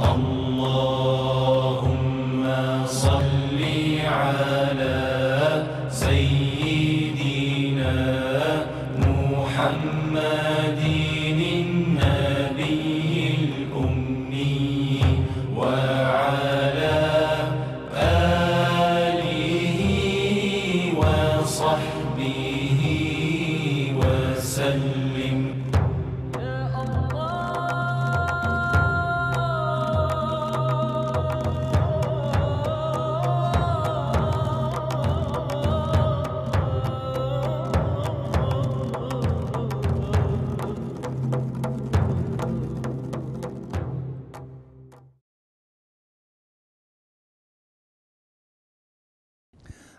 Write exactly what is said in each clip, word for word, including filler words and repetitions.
اللهم صل على سيدنا محمد النبي الأمي وعلى آله وصحبه وسلم.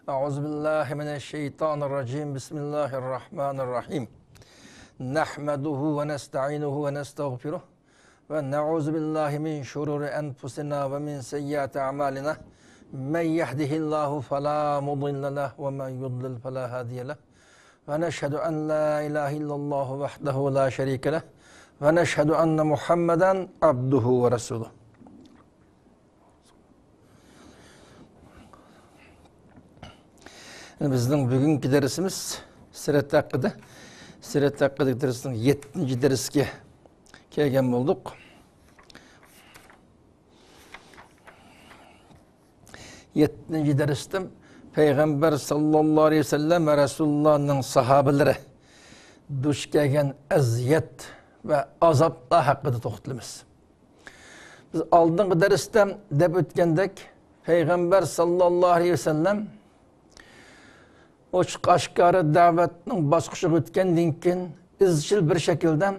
أعوذ بالله من الشيطان الرجيم. بسم الله الرحمن الرحيم. نحمده ونستعينه ونستغفره، ونعوذ بالله من شرور أنفسنا ومن سيئات أعمالنا. من يهده الله فلا مضل له، ومن يضلل فلا هادي له. ونشهد أن لا إله إلا الله وحده لا شريك له، ونشهد أن محمدا عبده ورسوله. بىزنىڭ بۈگۈنكى دەرسىمىز سىرەت ھەققىدە. سىرەت ھەققىدىكى دەرسنىڭ يەتتىنچى دەرسكە كەلگەن بولدۇق. يەتتىنچى دەرستە پەيغەمبەر ساللاللاھۇ ئەلەيھى ۋەسەللەم ۋە رەسۇلۇللانىڭ ساھابىلىرى دۇچ كەلگەن ئەزىيەت ۋە ئازابلار ھەققىدە توختىلىمىز. بىز ئالدىنقى دەرستە دەپ ئۆتكەندەك، پەيغەمبەر ساللاللاھۇ ئەلەيھى ۋەسەللەم ئوچۇق ئاشكارا دەۋەتنىڭ باسقۇچىغا ئۆتكەندىن كېيىن، ئىزچىل بىر شەكىلدە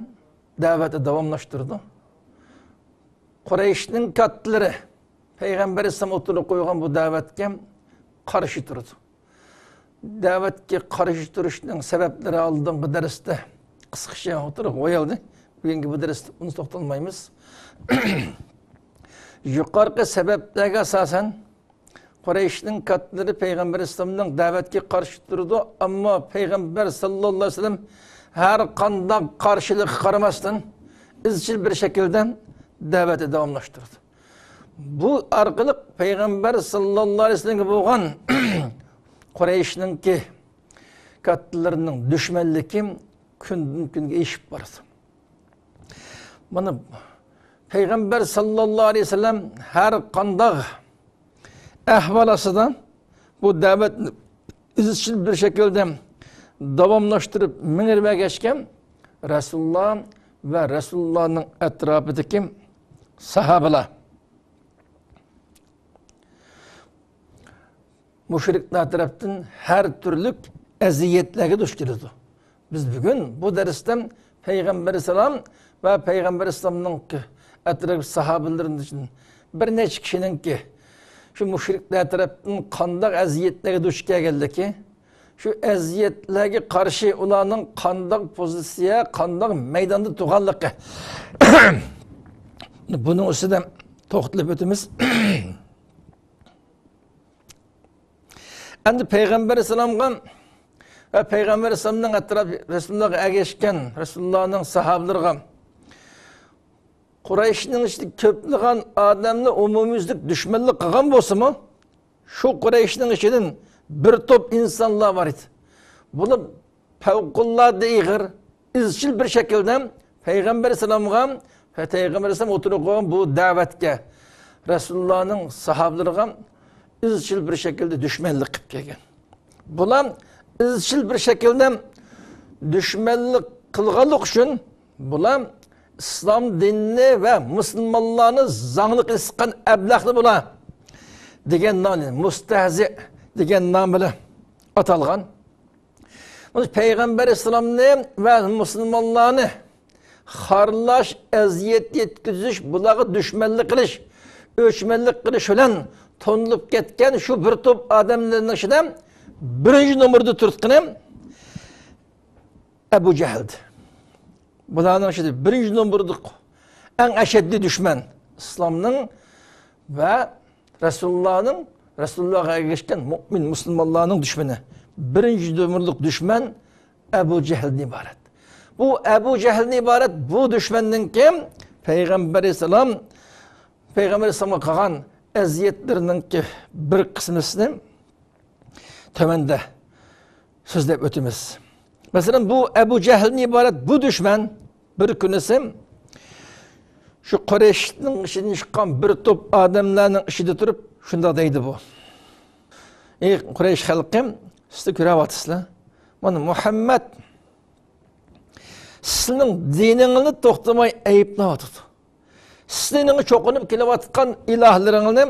دەۋەتنى داۋاملاشتۇرىدۇ. قۇرەيشنىڭ كاتتىلىرى پەيغەمبەر ئەلەيھىسسالام ئوتتۇرىغا قويغان بۇ دەۋەتكە قارشى تۇرىدۇ. دەۋەتكە قارشى تۇرۇشنىڭ سەۋەبلىرى ئالدىنقى دەرستە قىسقىچە ئوتتۇرىغا قويۇلدى. بۈگۈنكى بۇ دەرستە ئۇنى توختالمايمىز. يۇقىرىقى سەۋەبلەرگە ئاساسەن، قۇرەيشنىڭ كاتتىلىرى پەيغەمبەر ئەلەيھىسسالامنىڭ دەۋەتكە قارشى تۇرىدۇ، ئەمما پەيغەمبەر ساللاللاھۇ ئەلەيھى ۋەسەللەم ھەر قانداق قارشىلىققا قارىماستىن، ئىزچىل بىر شەكىلدە دەۋەتنى داۋاملاشتۇرىدۇ. بۇ ئارقىلىق پەيغەمبەر ساللاللاھۇ ئەلەيھى ۋەسەللەمگە بولغان قۇرەيشنىڭكى كاتتىلىرىنىڭ دۈشمەنلىكى كۈندىن كۈنگە ئېشىپ بارىدۇ. مانا، پەيغەمبەر ساللاللاھۇ ئەلەيھى ۋەسەللەم ھەر قانداق ئەھۋال ئاستىدا بۇ دەۋەتنى ئىزچىل بىر شەكىلدە داۋاملاشتۇرۇپ مېڭىۋەرگەچكە، رەسۇلۇللا ۋە رەسۇلۇللانىڭ ئەتراپىدىكى ساھابىلار مۇشرىكلار تەرەپتىن ھەر تۈرلۈك ئەزىيەتلەرگە دۇچ كېلىدۇ. بىز بۈگۈن بۇ دەرستە پەيغەمبەر ئەلەيھىسسالام ۋە پەيغەمبەر ئەلەيھىسسالامنىڭ ئەتراپ ساھابىلىرىدىن بىر نەچچە كىشىنىڭكى شۇ مۇشرىكلار تەرەپتىن قانداق ئەزىيەتلەرگە دۇچ كەلگەنلىكى، شۇ ئەزىيەتلەرگە قارشى ئۇلارنىڭ قانداق پوزىتسىيە، قانداق مەيداندا تۇرغانلىقى، بۇنىڭ ئۈستىدە توختىلىپ ئۆتىمىز. ئەمدى پەيغەمبەر ئەلەيھىسسالامغا ۋە پەيغەمبەر ئەلەيھىسسالامنىڭ ئەتراپ رەسۇلۇللاھقا ئەگەشكەن رەسۇلۇللاھنىڭ ساھابىلىرىغا قۇرەيشنىڭ ئىچىدە كۆپلىغان ئادەمنى ئومۇميۈزلۈك دۈشمەنلىك قىلغان بولسىمۇ، شۇ قۇرەيشنىڭ ئىچىدىن بىر توپ ئىنسانلار بار ئىدى. بۇلار پەۋقۇلئاددە ئېغىر، ئىزچىل بىر شەكىلدە پەيغەمبەر ئەلەيھىسسالامغا، پەيغەمبەر ئەلەيھىسسالام ئوتتۇرىغا قويغان بۇ دەۋەتكە، رەسۇلۇللانىڭ ساھابىلىرىغا ئىزچىل بىر شەكىلدە دۈشمەنلىك قىلىپ كەلگەن. بۇلار ئىزچىل بىر شەكىلدە دۈشمەنلىك قىلغانلىقى ئۈچۈن، بۇلار ئىسلام دىنىنى ۋە مۇسۇلمانلارنى زاڭلىق ئېلىشقان ئەبلەخنى بۇلار دېگەن نام، مۇستەھزى دېگەن نام بىلەن ئاتالغان. پەيغەمبەر ئەلەيھىسسالامنى ۋە مۇسۇلمانلارنى خارلاش، ئەزىيەت يەتكۈزۈش، بۇلارغا دۈشمەنلىك قىلىش، ئۆچمەنلىك قىلىش بىلەن تونۇلۇپ كەتكەن شۇ بىر توپ ئادەملەرنىڭ ئىچىدە بىرىنچى نومۇردا تۇرۇتقىنى ئەبۇ جەھىلدى. بۇلارنىڭ ئىچىدە بىرىنچى نومۇرلۇق، ئەڭ ئەشەددىي دۈشمەن ئىسلامنىڭ ۋە رەسۇلۇللانىڭ، رەسۇلۇللاغا ئەگەشكەن مۆمىن مۇسۇلمانلارنىڭ دۈشمىنى، بىرىنچى نومۇرلۇق دۈشمەن ئەبۇ جەھىلدىن ئىبارەت. بۇ ئەبۇ جەھىلدىن ئىبارەت بۇ دۈشمەندىن كېيىن پەيغەمبەر ئەلەيھىسسالام پەيغەمبەر ئەلەيھىسسالامغا قىلغان ئەزىيەتلىرىنىڭكى بىر قىسمىسىنى تۆۋەندە سۆزلەپ ئۆتىمىز. مەسىلەن، بۇ ئەبۇ جەھلدىن ئىبارەت بۇ دۈشمەن بىر كۈنىسى شۇ قۇرەيشنىڭ ئىچىدىن چىققان بىر توپ ئادەملەرنىڭ ئىچىدە تۇرۇپ شۇنداق دەيدۇ بۇ: «ئەي قۇرەيش خەلقى، سىلەر كۆرۈۋاتىسىلەر، مانا مۇھەممەد سىلىنىڭ دىنىڭىزنى توختىماي ئەيىبلەۋاتىدۇ. سىلىنىڭ چوقۇنۇپ كېلىۋاتقان ئىلاھلىرىڭىزنى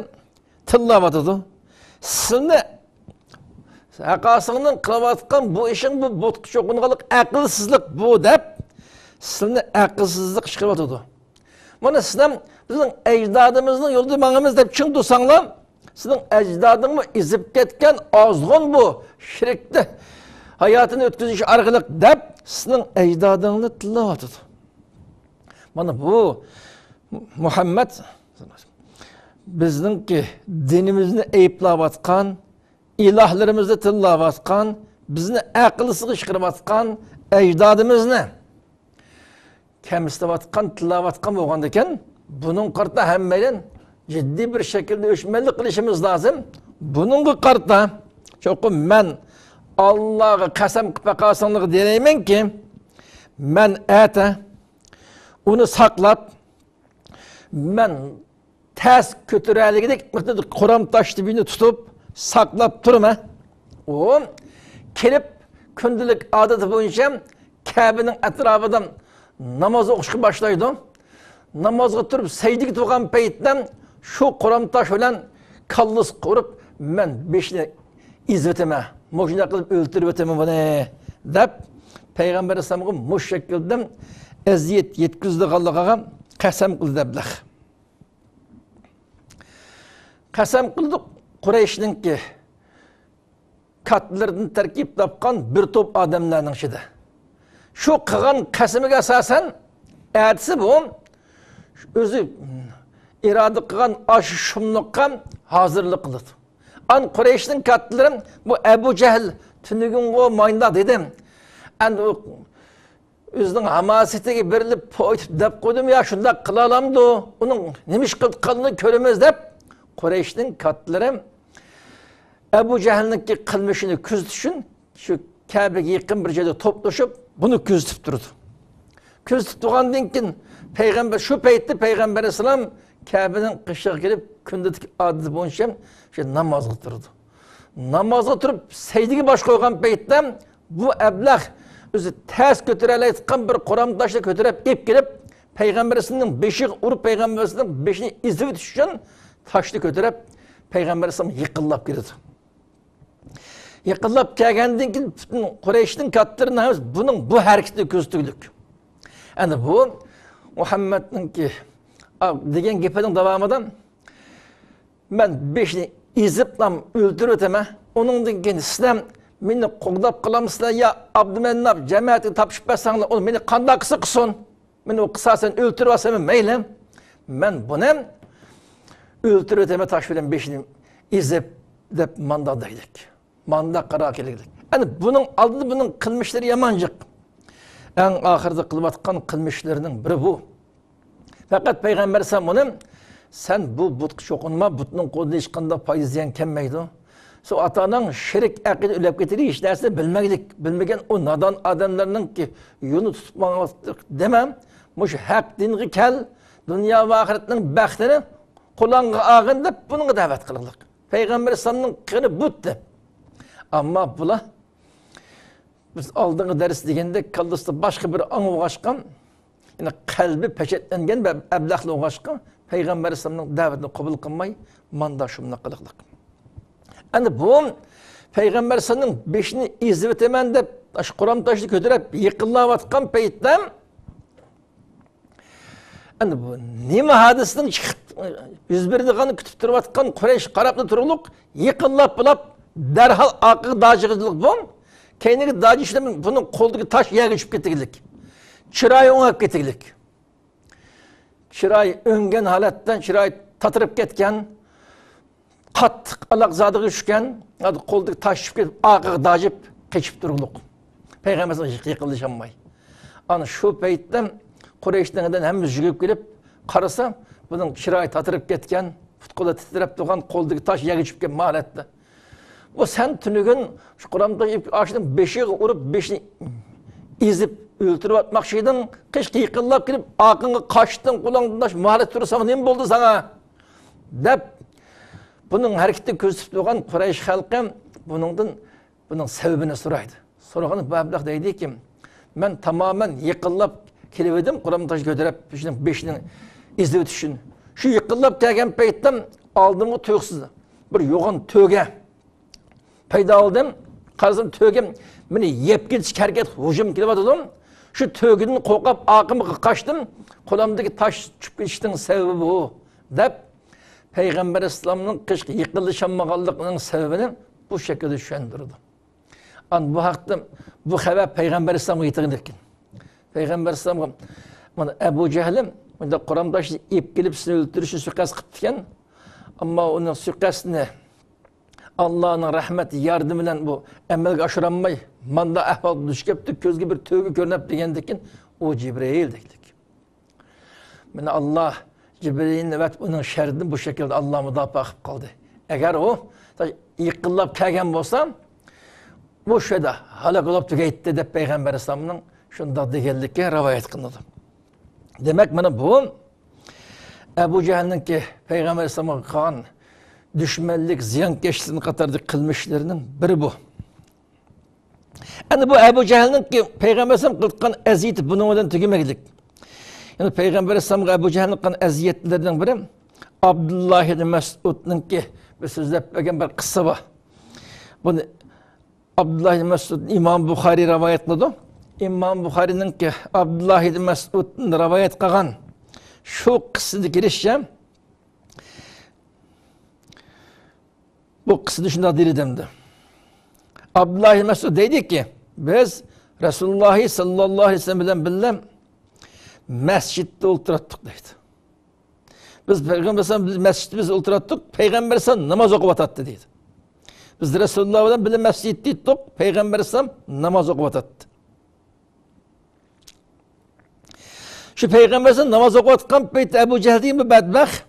تىللاۋاتىدۇ. سىلىنى ھەققاسىڭنىڭ قىلىۋاتقان بۇ ئىشىڭ، بۇ بۇتقا چوقۇنغانلىق، ئەقىلسىزلىق بۇ» دەپ، سىلىنى ئەقىلسىزلىق چىقىرىۋاتىدۇ. مانا سىلەر بىزنىڭ ئەجدادىمىزنىڭ يولىدا ماڭىمىز دەپ چىڭ تۇرساڭلار، سىزنىڭ ئەجدادىڭمۇ ئېزىپ كەتكەن ئازغۇن بۇ شىركتە ھاياتىنى ئۆتكۈزۈش ئارقىلىق دەپ، سىزنىڭ ئەجدادىڭنى تىللاۋاتىدۇ. مانا بۇ مۇھەممەد بىزنىڭكى دىنىمىزنى ئەيىبلەۋاتقان، ئىلاھلىرىمىزنى تىللاۋاتقان، بىزنى ئەقىلسىزغا چىقىرىۋاتقان ئەجدادىمىزنى كەمسىتىۋاتقان، تىللاۋاتقان بولغاندىكىن، بۇنىڭغا قارىتا ھەممەيلەن جىددىي بىر شەكىلدە ئۆچمەنلىك قىلىشىمىز لازىم. بۇنىڭغا قارىتا چوقۇم مەن ئاللاغا قەسەم قىلىپ باقارساڭلارغا دېيەلەيمەنكى، مەن ئەتە ئۇنى ساقلاپ، مەن تەس كۆتۈرەلىگۈدەك مىقداردا قورام تاش تۈۋىنى تۇتۇپ ساقلاپ تۇرىمەن. ئۇ كېلىپ كۈندىلىك ئادىتى بويىچە كەبىنىڭ ئەتراپىدا ناماز ئوقۇشقا باشلايدۇ. نامازغا تۇرۇپ سەجدىگە تۇرغان پەيتتە شۇ قورام تاش بىلەن كاللىسىغا ئۇرۇپ، مەن بېشىنى ئېزىۋېتىمەن، مۇشۇنداق قىلىپ ئۆلتۈرۈۋېتىمەن بۇنى، دەپ پەيغەمبەر ئەلەيھىسسالامغا مۇشۇ شەكىلدە ئەزىيەت يەتكۈزىدىغانلىقىغا قەسەم قىلدى ئەبلەخ. قەسەم قىلدى قۇرەيشنىڭكى كاتتىلىرىدىن تەركىب تاپقان بىر توپ ئادەملەرنىڭ ئىچىدە. شۇ قىلغان قەسىمىگە ئاساسەن، ئەتىسى بۇ ئۆزى ئىرادە قىلغان ئاشۇ شۇملۇققا ھازىرلىق قىلىدۇ. ئان قۇرەيشنىڭ كاتتىلىرى بۇ ئەبۇ جەھىل تۈنۈگۈنغۇ ماينىدا دېدىم. ئەمدى ئۇ ئۆزىنىڭ ھاماسىتىگە بېرىلىپ، پويتۇپ دەپ قويدۇم يا، شۇنداق قىلالامدۇ؟ ئۇنىڭ نېمە ئىش قىلىۋاتقانلىقىنى كۆرىمىز دەپ، قۇرەيشنىڭ كاتتىلىرى ئەبۇ جەھىلنىڭكى قىلمىشىنى كۆزىتىش ئۈچۈن شۇ كەبىگە يېقىن بىر جايدا توپلىشىپ، بۇنى كۆزىتىپ تۇرىدۇ. كۆزىتىپ تۇرغاندىن كېيىن پەيغەمبەر، شۇ پەيتتە پەيغەمبەر ئەلەيھىسسالام كەبىنىڭ قېشىغا كېلىپ، كۈندىلىك ئادىتى بويىچە شۇ نامازغا تۇرىدۇ. نامازغا تۇرۇپ سەجدىگە باش قويغان پەيتتە بۇ ئەبلەخ ئۆزى تەس كۆتۈرەلەيدىغان بىر قورام تاشنى كۆتۈرۈپ ئېلىپ كېلىپ، پەيغەمبەر ئەلەيھىسسالامنىڭ بېشىغا ئۇرۇپ، پەيغەمبەر ئەلەيھىسسالامنىڭ بېشىنى ئېزىۋېتىش ئۈچۈن تاشنى كۆتۈرۈپ، پەيغەمبەر ئەلەيھىسسالام يېقىنلاپ كېلىدۇ. يېقىنلاپ كەلگەندىن كېيىن پۈتۈن قۇرەيشنىڭ كاتتىلىرىنىڭ ھەممىسى بۇنىڭ بۇ ھەرىكىتىنى كۆزىتىۋاتىدۇ. ئەنە بۇ مۇھەممەدنىڭكى، ئا، دېگەن گېپىنىڭ داۋامىدا، مەن بېشىنى ئېزىپلام ئۆلتۈرۈۋېتىمەن. ئۇنىڭدىن كېيىن سىلەر مېنى قوغداپ قالامسىلەر يا ئابدۇمەنناپ جەمەتىگە تاپشۇرۇپ بەرسەڭلار، ئۇ مېنى قانداق قىلسا قىلسۇن. مېنى ئۇ قىساسەن ئۆلتۈرۈۋالسىمۇ مەيلى. مەن بۇنى ئۆلتۈرۈۋېتىمەن تاش بىلەن بېشىنى ئېزىپ، دەپ ماندا دەيلىك. ماندا قارار كېلىگلىك. ئەنە بۇنىڭ ئالدىدا بۇنىڭ قىلمىشلىرى يامان جىق. ئەڭ ئاخىرىدا قىلىۋاتقان قىلمىشلىرىنىڭ بىرى بۇ. پەقەت پەيغەمبەر ئەلەيھىسسالام ئۇنى، سەن بۇ بۇتقا چوقۇنما، بۇتنىڭ قولىدىن ھېچقانداق پايدا زىيان كەلمەيدۇ. سەن ئاتا-ئاناڭ شېرىك ئەقىدە ئۆلۈپ كېتىدۇ، ھېچ نەرسىنى بىلمەيلىك، بىلمىگەن ئۇ نادان ئادەملەرنىڭكى يولىنى تۇتۇپ ماڭماسلىق دېمە. مۇشۇ ھەق دىنغا كەل، دۇنيا ۋە ئاخىرەتنىڭ بەختىنى قولۇڭغا ئالغىن دەپ بۇنىڭغا دەۋەت قىلغلىق. پەيغەمبەر ئەلەيھىسسالامنىڭ قىلغىنى بۇ ئىدى. ئەمما بۇلار بىز ئالدىنقى دەرس دېگەندەك، كاللىسىدا باشقا بىر ئاڭ بولغاچقا، يەنى قەلبى پېچەتلەنگەن بىر ئەبلەخلەر بولغاچقا، پەيغەمبەر ئەلەيھىسسالامنىڭ دەۋىتىنى قوبۇل قىلماي، ماندا شۇملۇق قىلىقلىق. ئەنە بۇ پەيغەمبەر ئەلەيھىسسالامنىڭ بېشىنى ئېزىۋېتىمەن دەپ، شۇ قورام تاشنى كۆتۈرۈپ يېقىنلاۋاتقان پەيتتە، ئەنە بۇ نېمە ھادىسىنىڭ چىقىپ، يۈز بېرىدىغاننى كۈتۈپ تۇرۇۋاتقان قۇرەيش قاراپلا تۇرۇقلۇق، يېقىنلاپ بولاپ، دەرھال ئارقىغا داجىغىلىق بۇ. كەينىگە داجىشىدىن بۇنىڭ قولىدىكى تاش يەرگە چۈشۈپ كېتىگلىك. چىرايى ئۆڭۈپ كېتىگلىك. چىرايى ئۆڭگەن ھالەتتە، چىرايى تاتىرىپ كەتكەن. قاتتىق ئالاقزادىغا چۈشكەن، قولىدىكى تاش چۈشۈپ كېتىپ، ئارقىغا داجىپ قېچىپ تۇرۇقلۇق. پەيغەمبەرگە يېقىنلىشالماي. ئانا شۇ پەيتتە قۇرەيشنىڭدىن ھەممىسى يۈگۈرۈپ كېلىپ، قارىسا، بۇنىڭ چىرايى تاتىرىپ كەتكەن، پۇت-قولى تىترەپ تۇرغان، قولىدىكى تاش يەرگە چۈشۈپ كەتكەن ھالەتتە. بۇ سەن تۈنۈگۈن شۇ قۇرام تاش ئېلىپ ئاشۇنىڭ بېشىغا ئۇرۇپ، بېشىنى ئېزىپ ئۆلتۈرۈۋەتمەكچى ئىدىڭ، قېشىغا يېقىنلاپ كېلىپ، ئارقاڭغا قاچتىڭ، قولۇڭدا تاش مۇھالەت تۇرسا، نېمە بولدى ساڭا؟ دەپ، بۇنىڭ ھەرىكىتىنى كۆزىتىپ تۇرغان قۇرەيش خەلقى بۇنىڭدىن بۇنىڭ سەۋەبىنى سورايدۇ. سورىغىنى بۇ ئەبلەخ دەيدىكى، مەن تامامەن يېقىنلاپ كېلىۋىدىم، قۇرام تاشنى كۆتۈرۈپ، شۇنىڭ بېشىنى ئېزىۋېتىش ئۈچۈن. شۇ يېقىنلاپ كەلگەن پەيتتە ئالدىمغا تۇيۇقسىز بىر يوغان تۆگە پەيدا بولدى. قارىسام، تۆگە مېنى يەپ كېتىشكە ھەرىكەت، ھۇجۇم كېلىۋاتىدۇ. شۇ تۆگىدىن قورقۇپ ئارقامغا قاچتىم. قولۇمدىكى تاش چۈشۈپ كېتىشنىڭ سەۋەبى بۇ، دەپ، پەيغەمبەر ئەلەيھىسسالامنىڭ قېشىغا يېقىنلىشالمىغانلىقىنىڭ سەۋەبىنى بۇ شەكىلدە چۈشەندۈرىدۇ. ئاندىن بۇ ھەقتە، بۇ خەۋەر پەيغەمبەر ئەلەيھىسسالامغا يېتىدىكەن. پەيغەمبەر ئەلەيھىسسالامغا، مانا، ئەبۇ جەھلى مۇنداق قۇرام تاشنى ئېلىپ كېلىپ، سېنى ئۆلتۈرۈشنى سۇيىقەست قىپتىكەن. ئەمما ئۇنىڭ سۇيىقەستىنى ئاللانىڭ رەھمىتى، ياردىمى بىلەن بۇ ئەمەلگە ئاشۇرالماي، ماندا ئەھۋالغا دۇچ كەپتۇ، كۆزگە بىر تۆگە كۆرۈنۈپ دېگەندىكىن، ئۇ جىبرىئىل دېدى. مانا ئاللا جىبرىئىلنى ئەۋەتىپ، ئۇنىڭ شەررىدىن بۇ شەكىلدە ئاللا مۇداپىئە قىلىپ قالدى. ئەگەر ئۇ يېقىنلاپ كەلگەن بولسا، بۇ شۇ يەردە ھالاك بولۇپ تۈگەيتتى، دەپ پەيغەمبەر ئەلەيھىسسالامنىڭ شۇنداق دېگەنلىكى رىۋايەت قىلىنىدۇ. دېمەك، مانا بۇ ئەبۇ جەھىلنىڭكى پەيغەمبەر ئەلەيھىسسالامغا قىلغان دۈشمەنلىك، زىيانكەشلىك قاتارىدىكى قىلمىشلىرىنىڭ بىرى بۇ. ئەنە بۇ ئەبۇ جەھىلنىڭكى پەيغەمبەر ئەلەيھىسسالام قىلغان ئەزىيىتى بۇنىڭ بىلەن تۈگىمەكلىك. يەنى پەيغەمبەر ئەلەيھىسسالامغا ئەبۇ جەھىلنىڭ قىلغان ئەزىيەتلىرىنىڭ بىرى، ئابدۇللا ئىبن مەسئۇدنىڭكى بىر سۆزلەپ بەرگەن بىر قىسسا بار. بۇنى ئابدۇللا ئىبن مەسئۇد، ئىمام بۇخارىي رىۋايەت قىلىدۇ. ئىمام بۇخارىينىڭكى ئابدۇللا ئىبن مەسئۇدتىن رىۋايەت قىلغان شۇ قىسسىدىكى رىشە، بۇ قىسسىدا شۇنداق دېيىلدى ئەمدى. ئابدۇللا ئىبن مەسئۇد دەيدىكى، بىز رەسۇلۇللاھ ساللاللاھۇ ئەلەيھى ۋەسەللەم بىلەن بىللە مەسچىتتە ئولتۇراتتۇق دەيدۇ. بىز پەيغەمبەر ئەلەيھىسسالام، بىز مەسچىتتە بىز ئولتۇراتتۇق، پەيغەمبەر ئەلەيھىسسالام ناماز ئوقۇۋاتاتتى دەيدۇ. بىز رەسۇلۇللاھ بىلەن بىللە مەسچىتتە ئىدۇق، پەيغەمبەر ئەلەيھىسسالام ناماز ئوقۇۋاتاتتى. شۇ پەيغەمبەر ئەلەيھىسسالام ناماز ئوقۇۋاتقان پەيتتە ئەبۇ جەھىل دېگەن بۇ بەدبەخت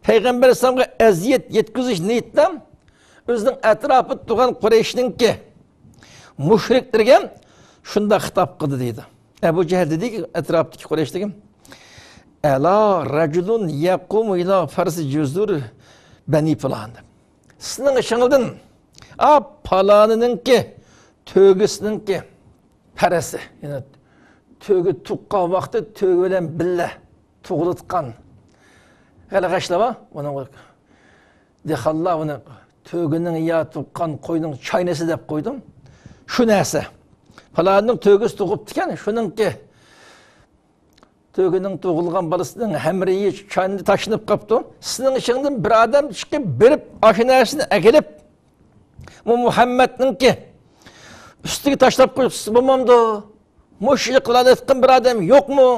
پەيغەمبەر ئەلەيھىسسالامغا ئەزىيەت يەتكۈزۈش نىيىتىدە ئۆزىنىڭ ئەتراپىدا تۇرغان قۇرەيشنىڭكى مۇشرىكلىرىگە شۇنداق خىتاب قىلدى دەيدۇ. ئەبۇ جەھىل دېدىكى، ئەتراپتىكى قۇرەيشلىرگە، «ئەلا رەجۇلۇن يەقۇمۇ ئىلا فەرسى جۇزۇر بەنى پۇلان» دەپ. سىزنىڭ ئىچىڭىزدىن، ئا، پالانىنىڭكى، تۆگىسىنىڭكى پەرىسى، يەنى تۆگە تۇغقان ۋاقتى تۆگە بىلەن بىللە تۇغۇلۇۋاتقان غەلىغەشلەر بار. ئۇنىڭ دېھقانلار ئۇنى تۆگىنىڭ يا تۇغقان قوينىڭ چاينىسى دەپ قويدۇم. شۇ نەرسە. پالانىڭ تۆگىسى تۇغۇپتىكەن، شۇنىڭكى تۆگىنىڭ تۇغۇلغان بالىسىنىڭ ھەمرىيى چاينىدا تاشلىنىپ قاپتۇ. سىزنىڭ ئىچىڭدىن بىر ئادەم چىقىپ بېرىپ، ئاشۇ نەرسىنى ئەكېلىپ، بۇ مۇھەممەدنىڭكى ئۈستىگە تاشلاپ قويسا بولمامدۇ؟ مۇشۇ قىلالايدىغان بىر ئادەم يوقمۇ؟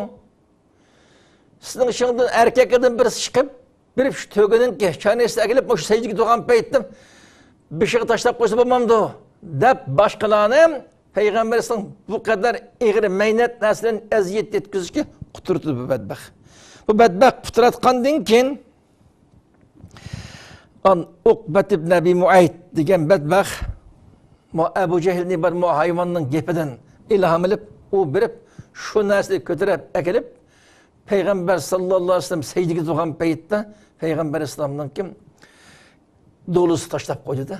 سىزنىڭ ئىچىڭدىن ئەركەكلەردىن بىرسى چىقىپ، بېرىپ شۇ تۆگىنىڭكى چاينىسىنى ئەكېلىپ، مۇشۇ سەجدىگە تۇرغان پەيتتە بېشىغا تاشلاپ قويسا بولمامدۇ؟ دەپ باشقىلارنى پەيغەمبەر ئەلەيھىسسالام بۇ قەدەر ئېغىر مەينەت نەرسىدىن ئەزىيەت يەتكۈزۈشكە قۇترىدى بۇ بەدبەخت. بۇ بەدبەخت قۇتراتقاندىن كېيىن، ئان ئۇقبەت ئىبن ئەبى مۇئەيت دېگەن بەدبەخت، مۇ ئەبۇ جەھىلنى بار مۇ ھايۋاننىڭ گېپىدىن ئىلھام ئېلىپ، ئۇ بېرىپ شۇ نەرسىنى كۆتۈرۈپ ئەكېلىپ، پەيغەمبەر ساللاللاھۇ ئەلەيھى ۋەسەللەم سەجدىگە تۇرغان پەيتتە پەيغەمبەر ئەلەيھىسسالامنىڭكى دولىسى تاشلاپ قويدى-دە.